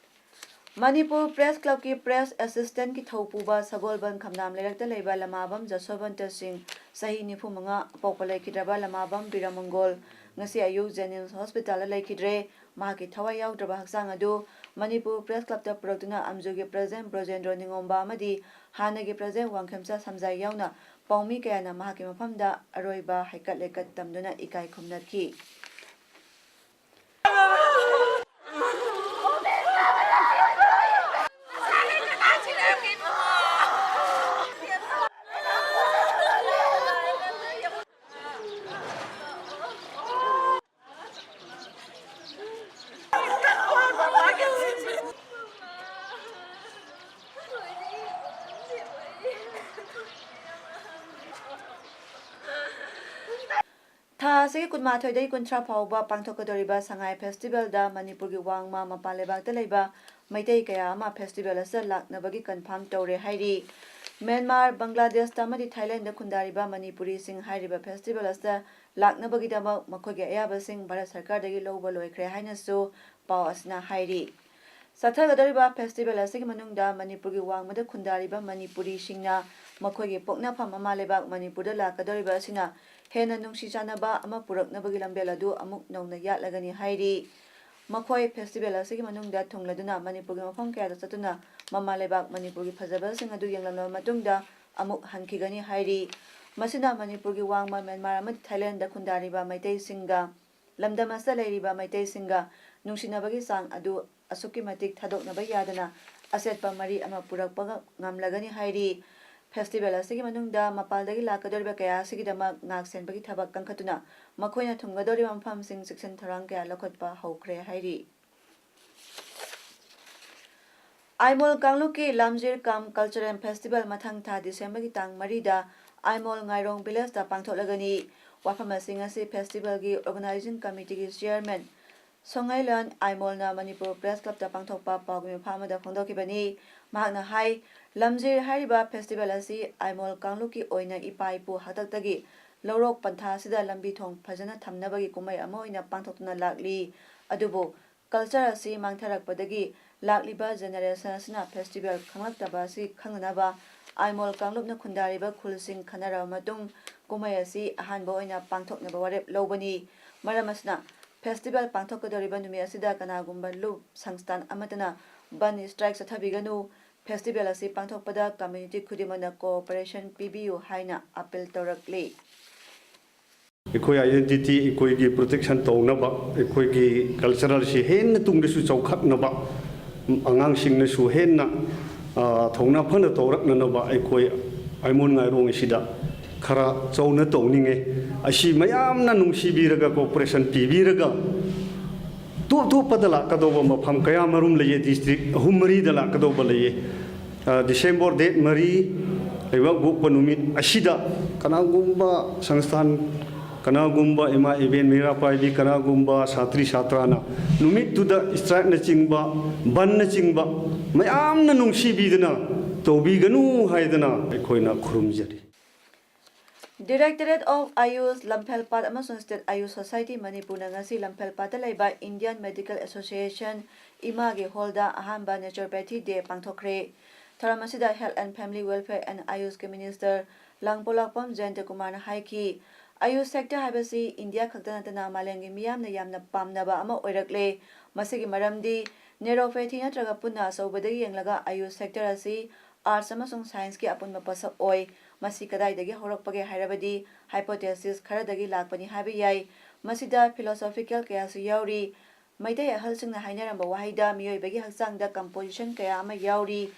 ꯃꯅꯤꯄꯨꯔ ꯄ꯭ꯔꯦꯁ ꯀ꯭ꯂꯕꯀꯤ ꯄ꯭ꯔꯦꯁ ꯑꯦꯁꯤꯁꯇꯦꯟꯠꯀꯤ ꯊꯧꯄꯨꯕ ꯁꯒꯣꯜꯕꯟ ꯈꯝꯅꯥꯝ ꯂꯩꯔꯛꯇ ꯂꯩꯕ ꯂꯃꯥꯕꯝ ꯖꯁꯣꯕꯟꯇ ꯁꯤꯡ, ꯆꯍꯤ ꯅꯤꯐꯨ ꯃꯉꯥ, ꯑꯄꯣꯛꯄ ꯂꯩꯈꯤꯗ꯭ꯔꯕ ꯂꯃꯥꯕꯝ ꯕꯤꯔꯃꯪꯒꯣꯜ, ꯉꯁꯤ ꯑꯌꯨꯛ ꯖꯦꯅꯤꯝꯁ ꯍꯣꯁꯄꯤꯇꯥꯜꯗ ꯂꯩꯈꯤꯗ꯭ꯔꯦ꯫ ꯃꯍꯥꯛꯀꯤ ꯊꯋꯥꯏ ꯌꯥꯎꯗ꯭ꯔꯕ ꯍꯛꯆꯥꯡ ꯑꯗꯨ ꯃꯅꯤꯄꯨꯔ ꯄ꯭ꯔꯦꯁ ꯀ꯭ꯂꯕꯇ ꯄꯨꯔꯛꯇꯨꯅ ꯑꯝꯖꯨꯒꯤ ꯄ꯭ꯔꯦꯁꯤꯗꯦꯟꯠ ꯕ꯭ꯔꯣꯖꯦꯟꯗ꯭ꯔꯣ ꯅꯤꯉꯣꯝꯕ ꯑꯃꯗꯤ ꯍꯥꯟꯅꯒꯤ ꯄ꯭ꯔꯦꯁꯤꯗꯦꯟꯠ ꯋꯥꯡꯈꯦꯝꯆꯥ ꯁꯝꯖꯥꯏ ꯌꯥꯎꯅ ꯄꯥꯎꯃꯤ ꯀꯌꯥꯅ ꯃꯍꯥꯛꯀꯤ ꯃꯐꯝꯗ ꯑꯔꯣꯏꯕ ꯍꯩꯀꯠ ꯂꯩꯀꯠ ꯇꯝꯗꯨꯅ ꯏꯀꯥꯏ ꯈꯨꯝꯅꯈꯤ꯫ ꯊꯥ ꯑꯁꯤꯒꯤ ꯀꯨꯟꯃꯥꯊꯣꯏꯗꯒꯤ ꯀꯨꯟꯊ꯭ꯔꯥ ꯐꯥꯎꯕ ꯄꯥꯡꯊꯣꯛꯀꯗꯧꯔꯤꯕ ꯁꯉꯥꯏ ꯐꯦꯁꯇꯤꯚꯦꯜꯗ ꯃꯅꯤꯄꯨꯔꯒꯤ ꯋꯥꯡꯃ ꯃꯄꯥꯟ ꯂꯩꯕꯥꯛꯇ ꯂꯩꯕ ꯃꯩꯇꯩ ꯀꯌꯥ ꯑꯃ ꯐꯦꯁꯇꯤꯚꯦꯜ ꯑꯁꯤꯗ ꯂꯥꯛꯅꯕꯒꯤ ꯀꯟꯐꯥꯔꯝ ꯇꯧꯔꯦ ꯍꯥꯏꯔꯤ꯫ ꯃ꯭ꯌꯥꯟꯃꯥꯔ, ꯕꯪꯒ꯭ꯂꯥꯗꯦꯁꯇ ꯑꯃꯗꯤ ꯊꯥꯏꯂꯦꯟꯗ ꯈꯨꯟꯗꯥꯔꯤꯕ ꯃꯅꯤꯄꯨꯔꯤꯁꯤꯡ ꯍꯥꯏꯔꯤꯕ ꯐꯦꯁꯇꯤꯚꯦꯜ ꯑꯁꯤꯗ ꯂꯥꯛꯅꯕꯒꯤꯗꯃꯛ ꯃꯈꯣꯏꯒꯤ ꯑꯌꯥꯕꯁꯤꯡ ꯚꯥꯔꯠ ꯁꯔꯀꯥꯔꯗꯒꯤ ꯂꯧꯕ ꯂꯣꯏꯈ꯭ꯔꯦ ꯍꯥꯏꯅꯁꯨ ꯄꯥꯎ ꯑꯁꯤꯅ ꯍꯥꯏꯔꯤ꯫ ꯆꯠꯊꯒꯗꯧꯔꯤꯕ ꯐꯦꯁꯇꯤꯚꯦꯜ ꯑꯁꯤꯒꯤ ꯃꯅꯨꯡꯗ ꯃꯅꯤꯄꯨꯔꯒꯤ ꯋꯥꯡꯃꯗ ꯈꯨꯟꯗꯥꯔꯤꯕ ꯃꯅꯤꯄꯨꯔꯤꯁꯤꯡꯅ ꯃꯈꯣꯏꯒꯤ ꯄꯣꯛꯅꯐꯝ ꯃꯃꯥ ꯂꯩꯕꯥꯛ ꯃꯅꯤꯄꯨꯔꯗ ꯂꯥꯛꯀꯗꯧꯔꯤꯕ ꯑꯁꯤꯅ ꯍꯦꯟꯅ ꯅꯨꯡꯁꯤ ꯆꯥꯟꯅꯕ ꯑꯃ ꯄꯨꯔꯛꯅꯕꯒꯤ ꯂꯝꯕꯦꯜ ꯑꯗꯨ ꯑꯃꯨꯛ ꯅꯧꯅ ꯌꯥꯠꯂꯒꯅꯤ ꯍꯥꯏꯔꯤ꯫ ꯃꯈꯣꯏ ꯐꯦꯁꯇꯤꯚꯦꯜ ꯑꯁꯤꯒꯤ ꯃꯅꯨꯡꯗ ꯊꯨꯡꯂꯗꯨꯅ ꯃꯅꯤꯄꯨꯔꯒꯤ ꯃꯐꯝ ꯀꯌꯥꯗ ꯆꯠꯇꯨꯅ ꯃꯃꯥ ꯂꯩꯕꯥꯛ ꯃꯅꯤꯄꯨꯔꯒꯤ ꯐꯖꯕꯁꯤꯡ ꯑꯗꯨ ꯌꯦꯡꯂꯝꯂꯕ ꯃꯇꯨꯡꯗ ꯑꯃꯨꯛ ꯍꯟꯈꯤꯒꯅꯤ ꯍꯥꯏꯔꯤ꯫ ꯃꯁꯤꯅ ꯃꯅꯤꯄꯨꯔꯒꯤ ꯋꯥꯡꯃ, ꯃ꯭ꯌꯥꯟꯃꯥꯔ ꯑꯃꯗꯤ ꯊꯥꯏꯂꯦꯟꯗ ꯈꯨꯟꯗꯥꯔꯤꯕ ꯃꯩꯇꯩꯁꯤꯡꯒ ꯂꯝꯗꯝ ꯑꯁꯤꯗ ꯂꯩꯔꯤꯕ ꯃꯩꯇꯩꯁꯤꯡꯒ ꯅꯨꯡꯁꯤꯅꯕꯒꯤ ꯆꯥꯡ ꯑꯗꯨ ꯑꯁꯨꯛꯀꯤ ꯃꯇꯤꯛ ꯊꯥꯗꯣꯛꯅꯕ ꯌꯥꯗꯅ ꯑꯆꯦꯠꯄ ꯃꯔꯤ ꯑꯃ ꯄꯨꯔꯛꯄ ꯉꯝꯂꯒꯅꯤ ꯍꯥꯏꯔꯤ꯫ ꯐꯦꯁꯇꯤꯚꯦꯜ ꯑꯁꯤꯒꯤ ꯃꯅꯨꯡꯗ ꯃꯄꯥꯟꯗꯒꯤ ꯂꯥꯛꯀꯗꯧꯔꯤꯕ ꯀꯌꯥ ꯑꯁꯤꯒꯤꯗꯃꯛ ꯉꯥꯛ ꯁꯦꯟꯕꯒꯤ ꯊꯕꯛ ꯀꯟꯈꯠꯇꯨꯅ ꯃꯈꯣꯏꯅ ꯊꯨꯡꯒꯗꯧꯔꯤꯕ ꯃꯐꯝꯁꯤꯡ ꯆꯦꯛꯁꯤꯟ ꯊꯧꯔꯥꯡ ꯀꯌꯥ ꯂꯧꯈꯠꯄ ꯍꯧꯈ꯭ꯔꯦ ꯍꯥꯏꯔꯤ꯫ ꯑꯥꯏꯃꯣꯜ ꯀꯥꯡꯂꯨꯞꯀꯤ ꯂꯝꯖꯤꯔ ꯀꯝ ꯀꯜꯆꯔꯦꯜ ꯐꯦꯁꯇꯤꯚꯦꯜ ꯃꯊꯪ ꯊꯥ ꯗꯤꯁꯦꯝꯕꯔꯒꯤ ꯇꯥꯡ ꯃꯔꯤꯗ ꯑꯥꯏꯃꯣꯜ ꯉꯥꯏꯔꯣꯡ ꯚꯤꯂꯦꯖꯇ ꯄꯥꯡꯊꯣꯛꯂꯒꯅꯤ꯫ ꯋꯥꯐꯝ ꯑꯁꯤ ꯉꯁꯤ ꯐꯦꯁꯇꯤꯚꯦꯜꯒꯤ ꯑꯣꯔꯒꯅꯥꯏꯖꯤꯡ ꯀꯃꯤꯇꯤꯒꯤ ꯆꯤꯌꯔꯃꯦꯟ ꯁꯣꯡꯉꯩꯂꯣꯟ ꯑꯥꯏꯃꯣꯜꯅ ꯃꯅꯤꯄꯨꯔ ꯄ꯭ꯔꯦꯁ ꯀ꯭ꯂꯕꯇ ꯄꯥꯡꯊꯣꯛꯄ ꯄꯥꯎꯒꯤ ꯃꯤꯐꯝ ꯑꯃꯗ ꯐꯣꯡꯗꯣꯛꯈꯤꯕꯅꯤ꯫ ꯃꯍꯥꯛꯅ ꯍꯥꯏ, ꯂꯝꯖꯤꯔ ꯍꯥꯏꯔꯤꯕ ꯐꯦꯁꯇꯤꯚꯦꯜ ꯑꯁꯤ ꯑꯥꯏꯃꯣꯜ ꯀꯥꯡꯂꯨꯞꯀꯤ ꯑꯣꯏꯅ ꯏꯄꯥ ꯏꯄꯨ ꯍꯥꯛꯇꯛꯇꯒꯤ ꯂꯧꯔꯣꯛ ꯄꯟꯊꯥ ꯑꯁꯤꯗ ꯂꯝꯕꯤ ꯊꯣꯡ ꯐꯖꯅ ꯊꯝꯅꯕꯒꯤ ꯀꯨꯝꯍꯩ ꯑꯃ ꯑꯣꯏꯅ ꯄꯥꯡꯊꯣꯛꯇꯨꯅ ꯂꯥꯛꯂꯤ꯫ ꯑꯗꯨꯕꯨ ꯀꯜꯆꯔ ꯑꯁꯤ ꯃꯥꯡꯊꯔꯛꯄꯗꯒꯤ ꯂꯥꯛꯂꯤꯕ generation ꯑꯁꯤꯅ festival ꯈꯪꯂꯛꯇꯕ ꯑꯁꯤ ꯈꯪꯅꯅꯕ ꯑꯥꯏꯃꯣꯜ ꯀꯥꯡꯂꯨꯞꯅ ꯈꯨꯟꯗꯥꯔꯤꯕ ꯈꯨꯜꯁꯤꯡ ꯈꯟꯅꯔꯕ ꯃꯇꯨꯡ ꯀꯨꯝꯍꯩ ꯑꯁꯤ ꯑꯍꯥꯟꯕ ꯑꯣꯏꯅ ꯄꯥꯡꯊꯣꯛꯅꯕ ꯋꯥꯔꯦꯞ ꯂꯧꯕꯅꯤ꯫ ꯃꯔꯝ ꯑꯁꯤꯅ, festival ꯄꯥꯡꯊꯣꯛꯀꯗꯧꯔꯤꯕ ꯅꯨꯃꯤꯠ ꯑꯁꯤꯗ ꯀꯅꯥꯒꯨꯝꯕ ꯂꯨꯞ ꯁꯪꯁꯊꯥꯟ ꯑꯃꯠꯇꯅ ꯕꯟ strike ꯆꯠꯊꯕꯤꯒꯅꯨ꯫ Festival ꯑꯁꯤ ꯄꯥꯡꯊꯣꯛꯄꯗ community ꯈꯨꯗꯤꯡꯃꯛꯅ cooperation ꯄꯤꯕꯤꯌꯨ ꯍꯥꯏꯅ appeal ꯇꯧꯔꯛꯂꯤ꯫ ꯑꯩꯈꯣꯏ identity, ꯑꯩꯈꯣꯏꯒꯤ protection ꯇꯧꯅꯕ, ꯑꯩꯈꯣꯏꯒꯤ culturalꯁꯤ ꯍꯦꯟꯅ ꯇꯨꯡꯗꯁꯨ ꯆꯥꯎꯈꯠꯅꯕ, ꯑꯉꯥꯡꯁꯤꯡꯅꯁꯨ ꯍꯦꯟꯅ ꯊꯧꯅꯥ ꯐꯅ ꯇꯧꯔꯛꯅꯅꯕ ꯑꯩꯈꯣꯏ ꯑꯥꯏꯃꯣꯟ ꯉꯥꯏꯔꯣꯡ ꯑꯁꯤꯗ ꯈꯔ ꯆꯥꯎꯅ ꯇꯧꯅꯤꯡꯉꯦ꯫ ꯑꯁꯤ ꯃꯌꯥꯝꯅ ꯅꯨꯡꯁꯤꯕꯤꯔꯒ cooperation ꯄꯤꯕꯤꯔꯒ ꯇꯣꯞ ꯇꯣꯞꯄꯗ ꯂꯥꯛꯀꯗꯧꯕ ꯃꯐꯝ ꯀꯌꯥ ꯃꯔꯨꯝ ꯂꯩꯌꯦ, district ꯑꯍꯨꯝ ꯃꯔꯤꯗ ꯂꯥꯛꯀꯗꯧꯕ ꯂꯩꯌꯦ꯫ December date ꯃꯔꯤ ꯂꯩꯕꯥꯛꯄꯣꯛꯄ ꯅꯨꯃꯤꯠ ꯑꯁꯤꯗ ꯀꯅꯥꯒꯨꯝꯕ ꯁꯪꯁꯊꯥꯟ, ꯀꯅꯥꯒꯨꯝꯕ ꯏꯃꯥ ꯏꯕꯦꯟ ꯃꯩꯔꯥ ꯄꯥꯏꯕꯤ, ꯀꯅꯥꯒꯨꯝꯕ ꯁꯥꯇ꯭ꯔꯤ ꯁꯥꯇ꯭ꯔꯥꯅ ꯅꯨꯃꯤꯠꯇꯨꯗ strikeꯅꯆꯤꯡꯕ, ꯕꯟꯅꯆꯤꯡꯕ ꯃꯌꯥꯝꯅ ꯅꯨꯡꯁꯤꯕꯤꯗꯅ ꯇꯧꯕꯤꯒꯅꯨ ꯍꯥꯏꯗꯅ ꯑꯩꯈꯣꯏꯅ ꯈꯨꯔꯨꯝꯖꯔꯤ꯫ Directorate of Ayush ꯂꯝꯐꯦꯜꯄꯥꯠ ꯑꯃꯁꯨꯡ State Ayush Society ꯃꯅꯤꯄꯨꯔꯅ ꯉꯁꯤ ꯂꯝꯐꯦꯜꯄꯥꯠꯇ ꯂꯩꯕ Indian Medical Association ꯏꯃꯥꯒꯤ hallꯗ ꯑꯍꯥꯟꯕ Naturopathy Day ꯄꯥꯡꯊꯣꯛꯈ꯭ꯔꯦ꯫ ꯊꯧꯔꯝ ꯑꯁꯤꯗ Health and Family Welfare and Ayushꯀꯤ Minister ꯂꯥꯡꯄꯣꯛꯂꯥꯛꯄꯝ ꯖꯌꯟꯇ ꯀꯨꯃꯥꯔꯅ ꯍꯥꯏꯈꯤ, Ayush sector ꯍꯥꯏꯕꯁꯤ ꯏꯟꯗꯤꯌꯥ ꯈꯛꯇ ꯅꯠꯇꯅ ꯃꯥꯂꯦꯝꯒꯤ ꯃꯤꯌꯥꯝꯅ ꯌꯥꯝꯅ ꯄꯥꯝꯅꯕ ꯑꯃ ꯑꯣꯏꯔꯛꯂꯦ꯫ ꯃꯁꯤꯒꯤ ꯃꯔꯝꯗꯤ Naturopathy ꯅꯠꯇ꯭ꯔꯒ ꯄꯨꯟꯅ ꯑꯆꯧꯕꯗꯒꯤ ꯌꯦꯡꯂꯒ Ayush sector ꯑꯁꯤ Arts ꯑꯃꯁꯨꯡ Scienceꯀꯤ ꯑꯄꯨꯟꯕ ꯄꯣꯠꯁꯛ ꯑꯣꯏ꯫ ꯃꯁꯤ ꯀꯗꯥꯏꯗꯒꯤ ꯍꯧꯔꯛꯄꯒꯦ ꯍꯥꯏꯔꯕꯗꯤ hypothesis ꯈꯔꯗꯒꯤ ꯂꯥꯛꯄꯅꯤ ꯍꯥꯏꯕ ꯌꯥꯏ꯫ ꯃꯁꯤꯗ philosophical ꯀꯌꯥꯁꯨ ꯌꯥꯎꯔꯤ꯫ ꯃꯩꯇꯩ ꯑꯍꯜꯁꯤꯡꯅ ꯍꯥꯏꯅꯔꯝꯕ ꯋꯥꯍꯩꯗ ꯃꯤꯑꯣꯏꯕꯒꯤ ꯍꯛꯆꯥꯡꯗ composition ꯀꯌꯥ ꯑꯃ ꯌꯥꯎꯔꯤ꯫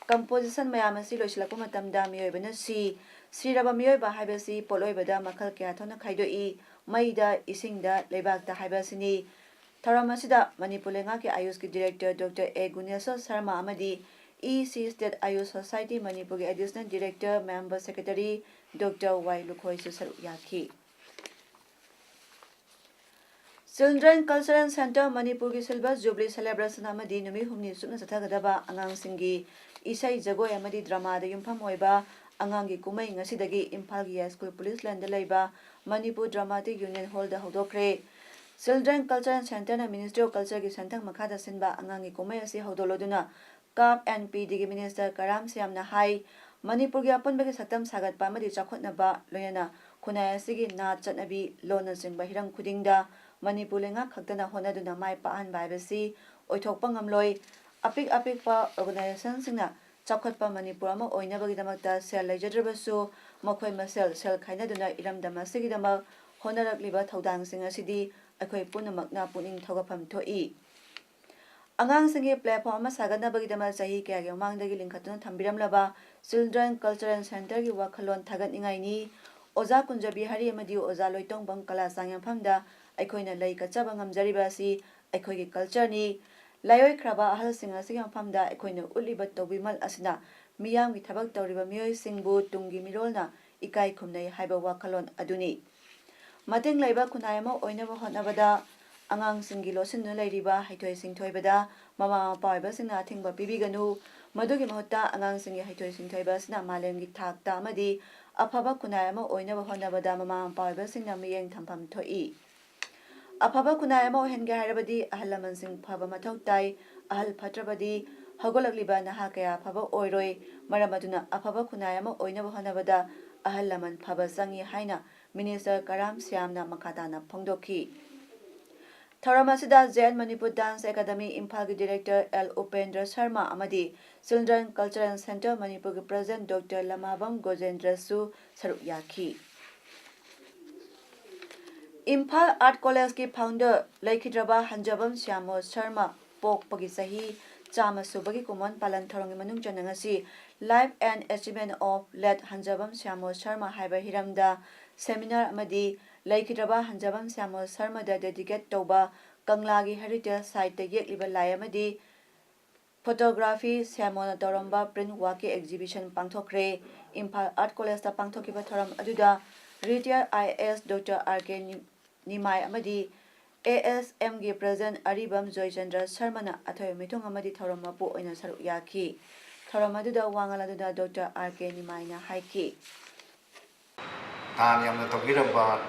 Composition ꯃꯌꯥꯝ ꯑꯁꯤ ꯂꯣꯏꯁꯤꯜꯂꯛꯄ ꯃꯇꯝꯗ ꯃꯤꯑꯣꯏꯕꯅ ꯁꯤ꯫ ꯁꯤꯔꯕ ꯃꯤꯑꯣꯏꯕ ꯍꯥꯏꯕꯁꯤ ꯄꯣꯠꯂꯣꯏꯕꯗ ꯃꯈꯜ ꯀꯌꯥ ꯊꯣꯛꯅ ꯈꯥꯏꯗꯣꯛꯏ꯫ ꯃꯩꯗ, ꯏꯁꯤꯡꯗ, ꯂꯩꯕꯥꯛꯇ ꯍꯥꯏꯕ ꯑꯁꯤꯅꯤ꯫ ꯊꯧꯔꯝ ꯑꯁꯤꯗ ꯃꯅꯤꯄꯨꯔ ꯂꯩꯉꯥꯛꯀꯤ Ayushꯀꯤ Director Doctor A Guneshor Sharma ꯑꯃꯗꯤ E C State Ayush Society ꯃꯅꯤꯄꯨꯔꯒꯤ Additional Director Member Secretary Doctor Y ꯂꯨꯈꯣꯏꯁꯨ ꯁꯔꯨꯛ ꯌꯥꯈꯤ꯫ Children Cultural Centre ꯃꯅꯤꯄꯨꯔꯒꯤ Silver Jubilee Celebration ꯑꯃꯗꯤ ꯅꯨꯃꯤꯠ ꯍꯨꯝꯅꯤ ꯆꯨꯞꯅ ꯆꯠꯊꯒꯗꯕ ꯑꯉꯥꯡꯁꯤꯡꯒꯤ ꯏꯁꯩ, ꯖꯒꯣꯏ ꯑꯃꯗꯤ dramaꯗ ꯌꯨꯝꯐꯝ ꯑꯣꯏꯕ ꯑꯉꯥꯡꯒꯤ ꯀꯨꯝꯍꯩ ꯉꯁꯤꯗꯒꯤ ꯏꯝꯐꯥꯜꯒꯤ ꯌꯥꯏꯁ꯭ꯀꯨꯜ ꯄꯨꯂꯤꯁ ꯂꯦꯟꯗ ꯂꯩꯕ Manipur Dramatic Union Hallꯗ ꯍꯧꯗꯣꯛꯈ꯭ꯔꯦ꯫ Children Cultural Centreꯅ Ministry of Cultureꯒꯤ ꯁꯦꯟꯊꯪ ꯃꯈꯥꯗ ꯁꯤꯟꯕ ꯑꯉꯥꯡꯒꯤ ꯀꯨꯝꯍꯩ ꯑꯁꯤ ꯍꯧꯗꯣꯛꯂꯗꯨꯅ ꯀꯥꯞ ꯑꯦꯟ ꯄꯤ ꯗꯤꯒꯤ Minister ꯀꯔꯥꯝ ꯁ꯭ꯌꯥꯝꯅ ꯍꯥꯏ, ꯃꯅꯤꯄꯨꯔꯒꯤ ꯑꯄꯨꯟꯕꯒꯤ ꯁꯛꯇꯝ ꯁꯥꯒꯠꯄ ꯑꯃꯗꯤ ꯆꯥꯎꯈꯠꯅꯕ, ꯂꯣꯏꯅꯅ ꯈꯨꯟꯅꯥꯏ ꯑꯁꯤꯒꯤ ꯅꯥꯠ ꯆꯠꯅꯕꯤ, ꯂꯣꯟꯅꯆꯤꯡꯕ ꯍꯤꯔꯝ ꯈꯨꯗꯤꯡꯗ ꯃꯅꯤꯄꯨꯔ ꯂꯩꯉꯥꯛ ꯈꯛꯇꯅ ꯍꯣꯠꯅꯗꯨꯅ ꯃꯥꯏ ꯄꯥꯛꯍꯟꯕ ꯍꯥꯏꯕꯁꯤ ꯑꯣꯏꯊꯣꯛꯄ ꯉꯝꯂꯣꯏ꯫ ꯑꯄꯤꯛ ꯑꯄꯤꯛꯄ organizationꯁꯤꯡꯅ ꯆꯥꯎꯈꯠꯄ ꯃꯅꯤꯄꯨꯔ ꯑꯃ ꯑꯣꯏꯅꯕꯒꯤꯗꯃꯛꯇ ꯁꯦꯜ ꯂꯩꯖꯗ꯭ꯔꯕꯁꯨ, ꯃꯈꯣꯏ ꯃꯁꯦꯜ ꯁꯦꯜ ꯈꯥꯏꯅꯗꯨꯅ ꯏꯔꯝꯗꯝ ꯑꯁꯤꯒꯤꯗꯃꯛ ꯍꯣꯠꯅꯔꯛꯂꯤꯕ ꯊꯧꯗꯥꯡꯁꯤꯡ ꯑꯁꯤꯗꯤ ꯑꯩꯈꯣꯏ ꯄꯨꯝꯅꯃꯛꯅ ꯄꯨꯛꯅꯤꯡ ꯊꯧꯒꯠꯐꯝ ꯊꯣꯛꯏ꯫ ꯑꯉꯥꯡꯁꯤꯡꯒꯤ platform ꯑꯃ ꯁꯥꯒꯠꯅꯕꯒꯤꯗꯃꯛ ꯆꯍꯤ ꯀꯌꯥꯒꯤ ꯃꯃꯥꯡꯗꯒꯤ ꯂꯤꯡꯈꯠꯇꯨꯅ ꯊꯝꯕꯤꯔꯝꯂꯕ Children Cultural Centreꯒꯤ ꯋꯥꯈꯜꯂꯣꯟ ꯊꯥꯒꯠꯅꯤꯡꯉꯥꯏꯅꯤ꯫ ꯑꯣꯖꯥ ꯀꯨꯟꯖꯕꯤꯍꯥꯔꯤ ꯑꯃꯗꯤ ꯑꯣꯖꯥ ꯂꯣꯏꯇꯣꯡꯕꯝ ꯀꯂꯥ ꯆꯥꯡꯌꯦꯡꯐꯝꯗ ꯑꯩꯈꯣꯏꯅ ꯂꯩ ꯀꯠꯆꯕ ꯉꯝꯖꯔꯤꯕ ꯑꯁꯤ ꯑꯩꯈꯣꯏꯒꯤ cultureꯅꯤ꯫ ꯂꯥꯏꯑꯣꯏꯈ꯭ꯔꯕ ꯑꯍꯜꯁꯤꯡ ꯑꯁꯤꯒꯤ ꯃꯐꯝꯗ ꯑꯩꯈꯣꯏꯅ ꯎꯠꯂꯤꯕ ꯇꯧꯕꯤꯃꯜ ꯑꯁꯤꯅ ꯃꯤꯌꯥꯝꯒꯤ ꯊꯕꯛ ꯇꯧꯔꯤꯕ ꯃꯤꯑꯣꯏꯁꯤꯡꯕꯨ ꯇꯨꯡꯒꯤ ꯃꯤꯔꯣꯜꯅ ꯏꯀꯥꯏ ꯈꯨꯝꯅꯩ ꯍꯥꯏꯕ ꯋꯥꯈꯜꯂꯣꯟ ꯑꯗꯨꯅꯤ꯫ ꯃꯇꯦꯡ ꯂꯩꯕ ꯈꯨꯟꯅꯥꯏ ꯑꯃ ꯑꯣꯏꯅꯕ ꯍꯣꯠꯅꯕꯗ ꯑꯉꯥꯡꯁꯤꯡꯒꯤ ꯂꯣꯠꯁꯤꯟꯗꯨꯅ ꯂꯩꯔꯤꯕ ꯍꯩꯊꯣꯏ ꯁꯤꯡꯊꯣꯏꯕꯗ ꯃꯃꯥ ꯃꯄꯥ ꯑꯣꯏꯕꯁꯤꯡꯅ ꯑꯊꯤꯡꯕ ꯄꯤꯕꯤꯒꯅꯨ꯫ ꯃꯗꯨꯒꯤ ꯃꯍꯨꯠꯇ ꯑꯉꯥꯡꯁꯤꯡꯒꯤ ꯍꯩꯊꯣꯏ ꯁꯤꯡꯊꯣꯏꯕ ꯑꯁꯤꯅ ꯃꯥꯂꯦꯝꯒꯤ ꯊꯥꯛꯇ ꯑꯃꯗꯤ ꯑꯐꯕ ꯈꯨꯟꯅꯥꯏ ꯑꯃ ꯑꯣꯏꯅꯕ ꯍꯣꯠꯅꯕꯗ ꯃꯃꯥ ꯃꯄꯥ ꯑꯣꯏꯕꯁꯤꯡꯅ ꯃꯤꯠꯌꯦꯡ ꯊꯝꯐꯝ ꯊꯣꯛꯏ꯫ ꯑꯐꯕ ꯈꯨꯟꯅꯥꯏ ꯑꯃ ꯑꯣꯏꯍꯟꯒꯦ ꯍꯥꯏꯔꯕꯗꯤ ꯑꯍꯜ ꯂꯃꯟꯁꯤꯡ ꯐꯕ ꯃꯊꯧ ꯇꯥꯏ꯫ ꯑꯍꯜ ꯐꯠꯇ꯭ꯔꯕꯗꯤ ꯍꯧꯒꯠꯂꯛꯂꯤꯕ ꯅꯍꯥ ꯀꯌꯥ ꯑꯐꯕ ꯑꯣꯏꯔꯣꯏ꯫ ꯃꯔꯝ ꯑꯗꯨꯅ ꯑꯐꯕ ꯈꯨꯟꯅꯥꯏ ꯑꯃ ꯑꯣꯏꯅꯕ ꯍꯣꯠꯅꯕꯗ ꯑꯍꯜ ꯂꯃꯟ ꯐꯕ ꯆꯪꯏ ꯍꯥꯏꯅ Minister ꯀꯔꯥꯝ ꯁ꯭ꯌꯥꯝꯅ ꯃꯈꯥ ꯇꯥꯅ ꯐꯣꯡꯗꯣꯛꯈꯤ꯫ ꯊꯧꯔꯝ ꯑꯁꯤꯗ J N Manipur Dance Academy ꯏꯝꯐꯥꯜꯒꯤ Director L ꯎꯄꯦꯟꯗ꯭ꯔ ꯁꯔꯃ ꯑꯃꯗꯤ Children Cultural Centre ꯃꯅꯤꯄꯨꯔꯒꯤ President Doctor ꯂꯃꯥꯕꯝ ꯒꯣꯖꯦꯟꯗ꯭ꯔꯁꯨ ꯁꯔꯨꯛ ꯌꯥꯈꯤ꯫ ꯏꯝꯐꯥꯜ Art Collegeꯀꯤ founder ꯂꯩꯈꯤꯗ꯭ꯔꯕ ꯍꯟꯖꯕꯝ ꯁ꯭ꯌꯥꯃꯣ ꯁꯔꯃ ꯄꯣꯛꯄꯒꯤ ꯆꯍꯤ ꯆꯥꯝꯃ ꯁꯨꯕꯒꯤ ꯀꯨꯝꯑꯣꯟ ꯄꯥꯂꯟ ꯊꯧꯔꯝꯒꯤ ꯃꯅꯨꯡ ꯆꯟꯅ ꯉꯁꯤ Life and Achievement of Late ꯍꯟꯖꯕꯝ ꯁ꯭ꯌꯥꯃꯣ Sharma ꯍꯥꯏꯕ ꯍꯤꯔꯝꯗ seminar ꯑꯃꯗꯤ ꯂꯩꯈꯤꯗ꯭ꯔꯕ ꯍꯟꯖꯕꯝ ꯁ꯭ꯌꯥꯃꯣ ꯁꯔꯃꯗ dedicate ꯇꯧꯕ ꯀꯪꯂꯥꯒꯤ heritage siteꯇ ꯌꯦꯛꯂꯤꯕ ꯂꯥꯏ ꯑꯃꯗꯤ photography ꯁ꯭ꯌꯥꯃꯣꯅ ꯇꯧꯔꯝꯕ print workꯀꯤ exhibition ꯄꯥꯡꯊꯣꯛꯈ꯭ꯔꯦ꯫ ꯏꯝꯐꯥꯜ Art Collegeꯇ ꯄꯥꯡꯊꯣꯛꯈꯤꯕ ꯊꯧꯔꯝ ꯑꯗꯨꯗ retired I A S Doctor R K ꯅꯤ-, ꯅꯤꯃꯥꯏ ꯑꯃꯗꯤ A S Mꯒꯤ President ꯑꯔꯤꯕꯝ ꯖꯣꯏꯆꯟꯗ꯭ꯔ ꯁꯔꯃꯅ ꯑꯊꯣꯏꯕ ꯃꯤꯊꯨꯡ ꯑꯃꯗꯤ ꯊꯧꯔꯝ ꯃꯄꯨ ꯑꯣꯏꯅ ꯁꯔꯨꯛ ꯌꯥꯈꯤ꯫ ꯊꯧꯔꯝ ꯑꯗꯨꯗ ꯋꯥ ꯉꯥꯡꯂꯗꯨꯅ Doctor R K ꯅꯤꯃꯥꯏꯅ ꯍꯥꯏꯈꯤ꯫ ꯗꯥꯟ ꯌꯥꯝꯅ ꯇꯧꯕꯤꯔꯝꯕ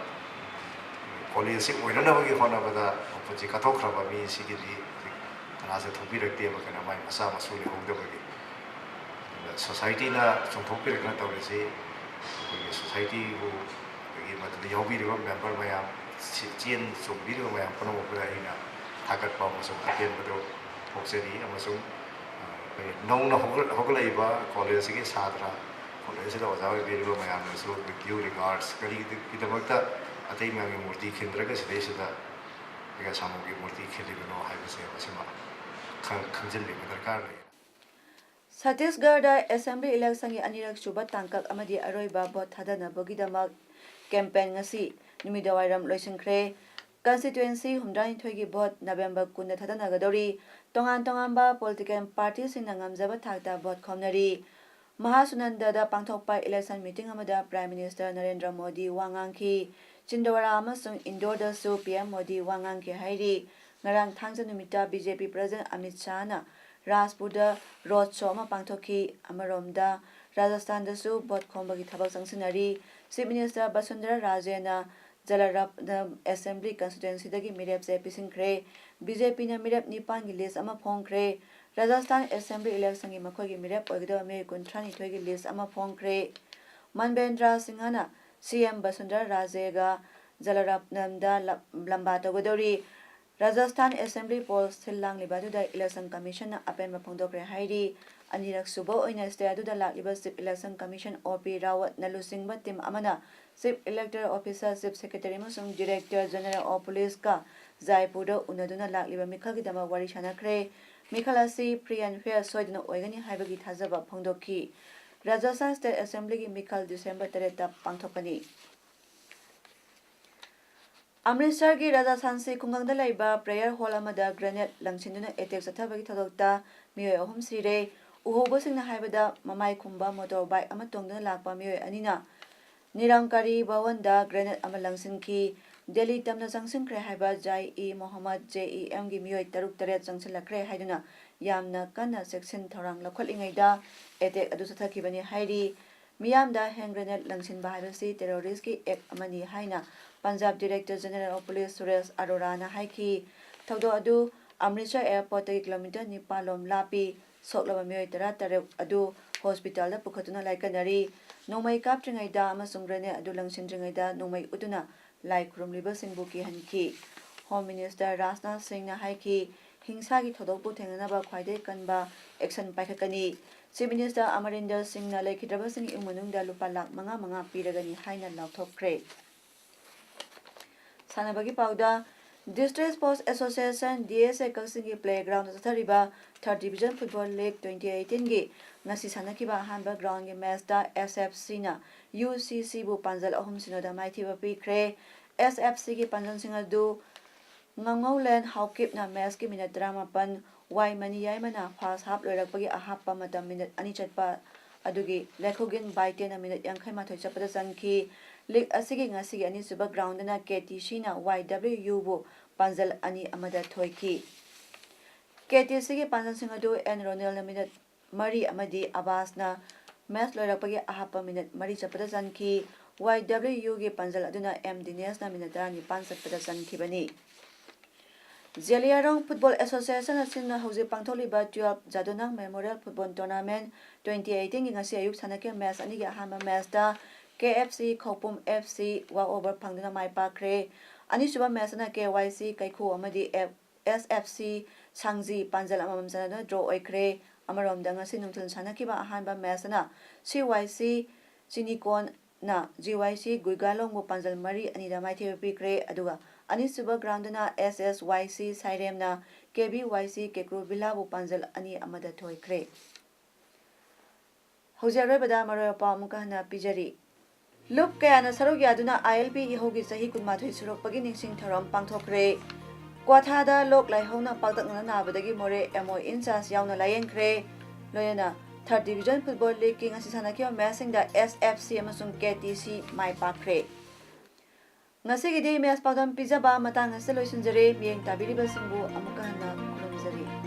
ꯀꯣꯂꯦꯖꯁꯤ ꯑꯣꯏꯅꯅꯕꯒꯤ ꯍꯣꯠꯅꯕꯗ ꯃꯄꯨꯟꯁꯤ ꯀꯠꯊꯣꯛꯈ꯭ꯔꯕ ꯃꯤꯁꯤꯒꯤꯗꯤ ꯍꯧꯖꯤꯛ ꯀꯅꯥꯁꯨ ꯊꯣꯛꯄꯤꯔꯛꯇꯦꯕ, ꯀꯩꯅꯣ ꯃꯥꯏ ꯃꯆꯥ ꯃꯁꯨ ꯂꯩꯍꯧꯗꯕꯒꯤ꯫ ꯑꯗꯨꯅ ꯁꯣꯁꯥꯏꯇꯤꯅ ꯆꯣꯡꯊꯣꯛꯄꯤꯔꯛꯇꯅ ꯇꯧꯔꯤꯁꯤ ꯑꯩꯈꯣꯏꯒꯤ ꯁꯣꯁꯥꯏꯇꯤꯕꯨ, ꯑꯗꯒꯤ ꯃꯗꯨꯗ ꯌꯥꯎꯕꯤꯔꯤꯕ ꯃꯦꯝꯕꯔ ꯃꯌꯥꯝ, ꯁꯤ-, ꯆꯦꯟ ꯆꯣꯡꯕꯤꯔꯤꯕ ꯃꯌꯥꯝ ꯄꯨꯝꯅꯃꯛꯄꯨꯗ ꯑꯩꯅ ꯊꯥꯒꯠꯄ ꯑꯃꯁꯨꯡ ꯑꯄꯦꯟꯕꯗꯨ ꯐꯣꯡꯖꯔꯤ꯫ ꯑꯃꯁꯨꯡ, ꯑ, ꯑꯩꯈꯣꯏ ꯅꯧꯅ ꯍꯧꯒꯠ-, ꯍꯧꯒꯠꯂꯛꯏꯕ ꯀꯣꯂꯦꯖꯁꯤꯒꯤ ꯁꯥꯇ꯭ꯔ, ꯀꯣꯂꯦꯖꯁꯤꯗ ꯑꯣꯖꯥ ꯑꯣꯏꯕꯤꯔꯤꯕ ꯃꯌꯥꯝꯅꯁꯨ with due regards, ꯀꯔꯤꯒꯤꯗꯃꯛꯇ ꯑꯇꯩ ꯃꯌꯥꯝꯒꯤ ꯃꯨꯔꯇꯤ ꯈꯤꯟꯗ꯭ꯔꯒ ꯁꯤꯗꯩꯁꯤꯗ ꯑꯩꯒ ꯁꯥꯃꯨꯒꯤ ꯃꯨꯔꯇꯤ ꯈꯤꯜꯂꯤꯕꯅꯣ ꯍꯥꯏꯕꯁꯦ ꯃꯁꯤꯃ ꯈꯪ-, ꯈꯪꯖꯤꯟꯕꯤꯕ ꯗꯔꯀꯥꯔ ꯂꯩ꯫ ꯁꯠꯇꯤꯁꯒꯔꯗ ꯑꯦꯁꯦꯝꯕ꯭ꯂꯤ ꯏꯂꯦꯛꯁꯟꯒꯤ ꯑꯅꯤꯔꯛ ꯁꯨꯕ ꯇꯥꯡꯀꯛ ꯑꯃꯗꯤ ꯑꯔꯣꯏꯕ ꯚꯣꯠ ꯊꯥꯗꯅꯕꯒꯤꯗꯃꯛ ꯀꯦꯝꯄꯦꯟ ꯉꯁꯤ ꯅꯨꯃꯤꯗꯥꯡꯋꯥꯏꯔꯝ ꯂꯣꯏꯁꯤꯟꯈ꯭ꯔꯦ꯫ ꯀꯟꯁꯇꯤꯇ꯭ꯋꯦꯟꯁꯤ ꯍꯨꯝꯗ꯭ꯔꯥꯅꯤꯊꯣꯏꯒꯤ ꯚꯣꯠ ꯅꯕꯦꯝꯕꯔ ꯀꯨꯟꯗ ꯊꯥꯗꯅꯒꯗꯧꯔꯤ꯫ ꯇꯣꯉꯥꯟ ꯇꯣꯉꯥꯟꯕ ꯄꯣꯂꯤꯇꯤꯀꯦꯜ ꯄꯥꯔꯇꯤꯁꯤꯡꯅ ꯉꯝꯖꯕ ꯊꯥꯛꯇ ꯚꯣꯠ ꯈꯣꯝꯅꯔꯤ꯫ ꯃꯍꯥꯁꯨꯅꯟꯗꯗ ꯄꯥꯡꯊꯣꯛꯄ ꯏꯂꯦꯛꯁꯟ ꯃꯤꯇꯤꯡ ꯑꯃꯗ ꯄ꯭ꯔꯥꯏꯝ ꯃꯤꯅꯤꯁꯇꯔ ꯅꯔꯦꯟꯗ꯭ꯔ ꯃꯣꯗꯤ ꯋꯥ ꯉꯥꯡꯈꯤ꯫ ꯆꯤꯟꯗꯋꯥꯔꯥ ꯑꯃꯁꯨꯡ ꯏꯟꯗꯣꯔꯗꯁꯨ ꯄꯤ ꯑꯦꯝ ꯃꯣꯗꯤ ꯋꯥ ꯉꯥꯡꯈꯤ ꯍꯥꯏꯔꯤ꯫ ꯉꯔꯥꯡ ꯊꯥꯡꯖ ꯅꯨꯃꯤꯠꯇ B J P president Amit ꯁꯥꯍꯅ ꯔꯥꯖꯄꯨꯔꯗ ꯔꯣꯗ ꯁꯣ ꯑꯃ ꯄꯥꯡꯊꯣꯛꯈꯤ꯫ ꯑꯃꯔꯣꯝꯗ, ꯔꯥꯖꯁꯊꯥꯟꯗꯁꯨ ꯚꯣꯠ ꯈꯣꯝꯕꯒꯤ ꯊꯕꯛ ꯆꯪꯁꯤꯟꯅꯔꯤ꯫ ꯆꯤꯐ ꯃꯤꯅꯤꯁꯇꯔ ꯕꯁꯨꯟꯗꯔꯥ ꯔꯥꯖꯦꯅ ꯖꯂꯔꯞꯅ ꯑꯦꯁꯦꯝꯕ꯭ꯂꯤ ꯀꯟꯁꯇꯤꯇ꯭ꯋꯦꯟꯁꯤꯗꯒꯤ ꯃꯤꯔꯦꯞꯁꯦ ꯄꯤꯁꯤꯟꯈ꯭ꯔꯦ꯫ ꯕꯤ ꯖꯦ ꯄꯤꯅ ꯃꯤꯔꯦꯞ ꯅꯤꯄꯥꯟꯒꯤ ꯂꯤꯁ ꯑꯃ ꯐꯣꯡꯈ꯭ꯔꯦ꯫ ꯔꯥꯖꯁꯊꯥꯟ ꯑꯦꯁꯦꯝꯕ꯭ꯂꯤ ꯏꯂꯦꯛꯁꯟꯒꯤ ꯃꯈꯣꯏꯒꯤ ꯃꯤꯔꯦꯞ ꯑꯣꯏꯒꯗꯕ ꯃꯤꯑꯣꯏ ꯀꯨꯟꯊ꯭ꯔꯥꯅꯤꯊꯣꯏꯒꯤ ꯂꯤꯁ ꯑꯃ ꯐꯣꯡꯈ꯭ꯔꯦ꯫ ꯃꯟꯕꯦꯟꯗ꯭ꯔ ꯁꯤꯡꯍꯅ ꯁꯤ ꯑꯦꯝ ꯕꯁꯨꯟꯗꯔꯥ ꯔꯥꯖꯦꯒ ꯖꯂꯔꯞꯅꯝꯗ ꯂ-, ꯂꯝꯕꯥ ꯇꯧꯒꯗꯧꯔꯤ꯫ ꯔꯥꯖꯁꯊꯥꯟ ꯑꯦꯁꯦꯝꯕ꯭ꯂꯤ ꯄꯣꯜ ꯁꯤꯜ ꯂꯥꯡꯂꯤꯕ ꯑꯗꯨꯗ ꯏꯂꯦꯛꯁꯟ ꯀꯃꯤꯁꯟꯅ ꯑꯄꯦꯟꯕ ꯐꯣꯡꯗꯣꯛꯈ꯭ꯔꯦ ꯍꯥꯏꯔꯤ꯫ ꯑꯅꯤꯔꯛ ꯁꯨꯕ ꯑꯣꯏꯅ ꯁ꯭ꯇꯦꯠ ꯑꯗꯨꯗ ꯂꯥꯛꯂꯤꯕ ꯆꯤꯐ ꯏꯂꯦꯛꯁꯟ ꯀꯃꯤꯁꯟ ꯑꯣ ꯄꯤ ꯔꯥꯋꯠꯅ ꯂꯨꯆꯤꯡꯕ ꯇꯤꯝ ꯑꯃꯅ ꯆꯤꯐ ꯏꯂꯦꯛꯇꯔꯦꯜ ꯑꯣꯐꯤꯁꯥꯔ, ꯆꯤꯐ ꯁꯦꯀ꯭ꯔꯦꯇꯔꯤ ꯑꯃꯁꯨꯡ ꯗꯤꯔꯦꯛꯇꯔ ꯖꯦꯅꯔꯦꯜ ꯑꯣꯐ ꯄꯨꯂꯤꯁꯀ ꯖꯥꯏꯄꯨꯔꯗ ꯎꯅꯗꯨꯅ ꯂꯥꯛꯂꯤꯕ ꯃꯤꯈꯜꯒꯤꯗꯃꯛ ꯋꯥꯔꯤ ꯁꯥꯅꯈ꯭ꯔꯦ꯫ ꯃꯤꯈꯜ ꯑꯁꯤ free and fair ꯁꯣꯏꯗꯅ ꯑꯣꯏꯒꯅꯤ ꯍꯥꯏꯕꯒꯤ ꯊꯥꯖꯕ ꯐꯣꯡꯗꯣꯛꯈꯤ꯫ ꯔꯥꯖꯁꯊꯥꯟ ꯁ꯭ꯇꯦꯠ ꯑꯦꯁꯦꯝꯕ꯭ꯂꯤꯒꯤ ꯃꯤꯈꯜ ꯗꯤꯁꯦꯝꯕꯔ ꯇꯔꯦꯠꯇ ꯄꯥꯡꯊꯣꯛꯀꯅꯤ꯫ ꯑꯃ꯭ꯔꯤꯠꯁꯔꯒꯤ ꯔꯥꯖꯥ ꯁꯥꯟꯁꯤ ꯈꯨꯡꯒꯪꯗ ꯂꯩꯕ prayer hall ꯑꯃꯗ grenade ꯂꯪꯁꯤꯟꯗꯨꯅ attack ꯆꯠꯊꯕꯒꯤ ꯊꯧꯗꯣꯛꯇ ꯃꯤꯑꯣꯏ ꯑꯍꯨꯝ ꯁꯤꯔꯦ꯫ ꯎꯍꯧꯕꯁꯤꯡꯅ ꯍꯥꯏꯕꯗ, ꯃꯃꯥꯏ ꯈꯨꯝꯕ motorbike ꯑꯃ ꯇꯣꯡꯗꯨꯅ ꯂꯥꯛꯄ ꯃꯤꯑꯣꯏ ꯑꯅꯤꯅ ꯅꯤꯔꯪꯀꯥꯔꯤ ꯚꯋꯟꯗ grenade ꯑꯃ ꯂꯪꯁꯤꯟꯈꯤ꯫ ꯗꯦꯜꯂꯤ ꯇꯝꯅ ꯆꯪꯁꯤꯟꯈ꯭ꯔꯦ ꯍꯥꯏꯕ ꯖꯥꯏ ꯏ ꯃꯣꯍꯝꯃꯗ, ꯖꯦ ꯏ ꯑꯦꯝꯒꯤ ꯃꯤꯑꯣꯏ ꯇꯔꯨꯛ ꯇꯔꯦꯠ ꯆꯪꯁꯤꯜꯂꯛꯈ꯭ꯔꯦ ꯍꯥꯏꯗꯨꯅ ꯌꯥꯝꯅ ꯀꯟꯅ ꯆꯦꯛꯁꯤꯟ ꯊꯧꯔꯥꯡ ꯂꯧꯈꯠꯂꯤꯉꯩꯗ attack ꯑꯗꯨ ꯆꯠꯊꯈꯤꯕꯅꯤ ꯍꯥꯏꯔꯤ꯫ ꯃꯤꯌꯥꯝꯗ ꯍꯦꯟ ꯒ꯭ꯔꯦꯅꯦꯗ ꯂꯪꯁꯤꯟꯕ ꯍꯥꯏꯕꯁꯤ ꯇꯦꯔꯣꯔꯤꯁꯀꯤ ꯑꯦꯛ ꯑꯃꯅꯤ ꯍꯥꯏꯅ Punjab director general of police Suresh ꯑꯔꯣꯔꯥꯅ ꯍꯥꯏꯈꯤ꯫ ꯊꯧꯗꯣꯛ ꯑꯗꯨ ꯑꯃ꯭ꯔꯤꯠꯁꯔ ꯑꯦꯌꯔꯄꯣꯔꯠꯇꯒꯤ ꯀꯤꯂꯣꯃꯤꯇꯔ ꯅꯤꯄꯥꯜ ꯂꯣꯝ ꯂꯥꯞꯄꯤ꯫ ꯁꯣꯛꯂꯕ ꯃꯤꯑꯣꯏ ꯇꯔꯥ ꯇꯔꯨꯛ ꯑꯗꯨ ꯍꯣꯁꯄꯤꯇꯥꯜꯗ ꯄꯨꯈꯠꯇꯨꯅ ꯂꯥꯏꯀꯠꯅꯔꯤ꯫ ꯅꯣꯡꯃꯩ ꯀꯥꯞꯇ꯭ꯔꯤꯉꯩꯗ ꯑꯃꯁꯨꯡ ꯒ꯭ꯔꯦꯅꯦꯗ ꯑꯗꯨ ꯂꯪꯁꯤꯟꯗ꯭ꯔꯤꯉꯩꯗ ꯅꯣꯡꯃꯩ ꯎꯗꯨꯅ ꯂꯥꯏ ꯈꯨꯔꯨꯝꯂꯤꯕꯁꯤꯡꯕꯨ ꯀꯤꯍꯟꯈꯤ꯫ ꯍꯣꯝ ꯃꯤꯅꯤꯁꯇꯔ ꯔꯥꯖꯅꯥꯊ ꯁꯤꯡꯅ ꯍꯥꯏꯈꯤ, ꯍꯤꯡꯁꯥꯒꯤ ꯊꯧꯗꯣꯛꯄꯨ ꯊꯦꯡꯅꯅꯕ ꯈ꯭ꯋꯥꯏꯗꯒꯤ ꯀꯟꯕ ꯑꯦꯛꯁꯟ ꯄꯥꯏꯈꯠꯀꯅꯤ꯫ ꯆꯤꯐ ꯃꯤꯅꯤꯁꯇꯔ ꯑꯃꯔꯤꯟꯗꯔ ꯁꯤꯡꯅ ꯂꯩꯈꯤꯗ꯭ꯔꯕꯁꯤꯡꯒꯤ ꯏꯃꯨꯡ ꯃꯅꯨꯡꯗ ꯂꯨꯄꯥ ꯂꯥꯈ ꯃꯉꯥ ꯃꯉꯥ ꯄꯤꯔꯒꯅꯤ ꯍꯥꯏꯅ ꯂꯥꯎꯊꯣꯛꯈ꯭ꯔꯦ꯫ ꯁꯥꯟꯅꯕꯒꯤ ꯄꯥꯎꯗ, District Sports Association, D S ꯑꯦ, ꯀꯛꯆꯤꯡꯒꯤ playground ꯆꯠꯊꯔꯤꯕ Third Division Football League twenty eighteen ꯒꯤ ꯉꯁꯤ ꯁꯥꯟꯅꯈꯤꯕ ꯑꯍꯥꯟꯕ ground ꯒꯤ match ꯇ S F C ꯅ U C C ꯕꯨ ꯄꯥꯟꯖꯜ ꯑꯍꯨꯝ ꯁꯤꯅꯣꯗ ꯃꯥꯏꯊꯤꯕ ꯄꯤꯈ꯭ꯔꯦ꯫ S F C ꯒꯤ ꯄꯥꯟꯖꯜꯁꯤꯡ ꯑꯗꯨ ꯉꯥꯉꯧꯂꯦꯟ ꯍꯥꯎꯀꯤꯞꯅ match ꯀꯤ minute ꯇꯔꯥꯃꯥꯄꯟ, ꯋꯥꯏ ꯃꯅꯤ ꯌꯥꯏꯃꯅ first half ꯂꯣꯏꯔꯛꯄꯒꯤ ꯑꯍꯥꯞꯄ ꯃꯇꯝ minute ꯑꯅꯤ ꯆꯠꯄ ꯑꯗꯨꯒꯤ ꯂꯦꯈꯨꯒꯤꯟ ꯕꯥꯏꯇꯦꯟꯅ minute ꯌꯥꯡꯈꯩ ꯃꯥꯊꯣꯏ ꯆꯠꯄꯗ ꯆꯟꯈꯤ꯫ League ꯑꯁꯤꯒꯤ ꯉꯁꯤꯒꯤ ꯑꯅꯤꯁꯨꯕ ground ꯅ K T C ꯅ Y W U ꯕꯨ ꯄꯥꯟꯖꯜ ꯑꯅꯤ ꯑꯃꯗ ꯊꯣꯏꯈꯤ꯫ K T C ꯒꯤ ꯄꯥꯟꯖꯜꯁꯤꯡ ꯑꯗꯨ N ꯔꯣꯅꯦꯜꯅ minute ꯃꯔꯤ ꯑꯃꯗꯤ ꯑꯕꯥꯁꯅ match ꯂꯣꯏꯔꯛꯄꯒꯤ ꯑꯍꯥꯞꯄ minute ꯃꯔꯤ ꯆꯠꯄꯗ ꯆꯟꯈꯤ꯫ Y W U ꯒꯤ ꯄꯥꯟꯖꯜ ꯑꯗꯨꯅ M ꯗꯤꯅꯦꯁꯅ minute ꯇꯔꯥꯅꯤꯄꯥꯟ ꯆꯠꯄꯗ ꯆꯟꯈꯤꯕꯅꯤ꯫ ꯖꯦꯂꯤꯌꯥꯡꯔꯣꯡ Football Association ꯑꯁꯤꯅ ꯍꯧꯖꯤꯛ ꯄꯥꯡꯊꯣꯛꯂꯤꯕ twelve ꯖꯥꯗꯣꯅꯥꯡ Memorial Football Tournament twenty eighteen ꯒꯤ ꯉꯁꯤ ꯑꯌꯨꯛ ꯁꯥꯟꯅꯈꯤꯕ match ꯑꯅꯤꯒꯤ ꯑꯍꯥꯟꯕ match ꯇ K F C ꯈꯧꯄꯨꯝ F C walk over ꯐꯪꯗꯨꯅ ꯃꯥꯏ ꯄꯥꯛꯈ꯭ꯔꯦ꯫ ꯑꯅꯤꯁꯨꯕ match ꯇꯅ K Y C ꯀꯩꯈꯨ ꯑꯃꯗꯤ F-, S F C ꯁꯥꯡꯖꯤ ꯄꯥꯟꯖꯜ ꯑꯃꯃꯝ ꯆꯟꯅꯗꯨꯅ draw ꯑꯣꯏꯈ꯭ꯔꯦ꯫ ꯑꯃꯔꯣꯝꯗ ꯉꯁꯤ ꯅꯨꯡꯊꯤꯜ ꯁꯥꯟꯅꯈꯤꯕ ꯑꯍꯥꯟꯕ match ꯇꯅ C Y C ꯆꯤꯅꯤꯀꯣꯟ ꯅ G Y C ꯒꯨꯏꯒꯥꯂꯣꯡꯕꯨ ꯄꯥꯟꯖꯜ ꯃꯔꯤ ꯑꯅꯤꯗ ꯃꯥꯏꯊꯤꯕ ꯄꯤꯈ꯭ꯔꯦ, ꯑꯗꯨꯒ ꯑꯅꯤꯁꯨꯕ ground ꯗꯅ S S Y C ꯁꯥꯏꯔꯦꯝꯅ K B Y C ꯀꯦꯀ꯭ꯔꯨ ꯚꯤꯂꯥꯕꯨ ꯄꯥꯟꯖꯜ ꯑꯅꯤ ꯑꯃꯗ ꯊꯣꯏꯈ꯭ꯔꯦ꯫ ꯍꯧꯖꯤꯛ ꯑꯔꯣꯏꯕꯗ ꯃꯔꯨꯑꯣꯏꯕ ꯄꯥꯎ ꯑꯃꯨꯛꯀ ꯍꯟꯅ ꯄꯤꯖꯔꯤ꯫ ꯂꯨꯞ ꯀꯌꯥꯅ ꯁꯔꯨꯛ ꯌꯥꯗꯨꯅ I L P ꯏꯍꯧꯒꯤ ꯆꯍꯤ ꯀꯨꯟꯃꯥꯊꯣꯏ ꯁꯨꯔꯛꯄꯒꯤ ꯅꯤꯡꯁꯤꯡ ꯊꯧꯔꯝ ꯄꯥꯡꯊꯣꯛꯈ꯭ꯔꯦ꯫ ꯀ꯭ꯋꯥꯊꯥꯗ ꯂꯣꯛ ꯂꯥꯏꯍꯧꯅ ꯄꯥꯛꯇꯛꯅꯅ ꯅꯥꯕꯗꯒꯤ ꯃꯣꯔꯦ M O in charge ꯌꯥꯎꯅ ꯂꯥꯌꯦꯡꯈ꯭ꯔꯦ꯫ ꯂꯣꯏꯅꯅ Third Division Football League ꯀꯤ ꯉꯁꯤ ꯁꯥꯟꯅꯈꯤꯕ match ꯁꯤꯡꯗ S F C ꯑꯃꯁꯨꯡ K T C ꯃꯥꯏ ꯄꯥꯛꯈ꯭ꯔꯦ꯫ ꯉꯁꯤꯒꯤꯗꯤ match ꯄꯥꯎꯗꯝ ꯄꯤꯖꯕ ꯃꯇꯥꯡ ꯑꯁꯤꯗ ꯂꯣꯏꯁꯤꯟꯖꯔꯦ꯫ ꯃꯤꯠꯌꯦꯡ ꯇꯥꯕꯤꯔꯤꯕꯁꯤꯡꯕꯨ ꯑꯃꯨꯛꯀ ꯍꯟꯅ ꯈꯨꯔꯨꯝꯖꯔꯤ꯫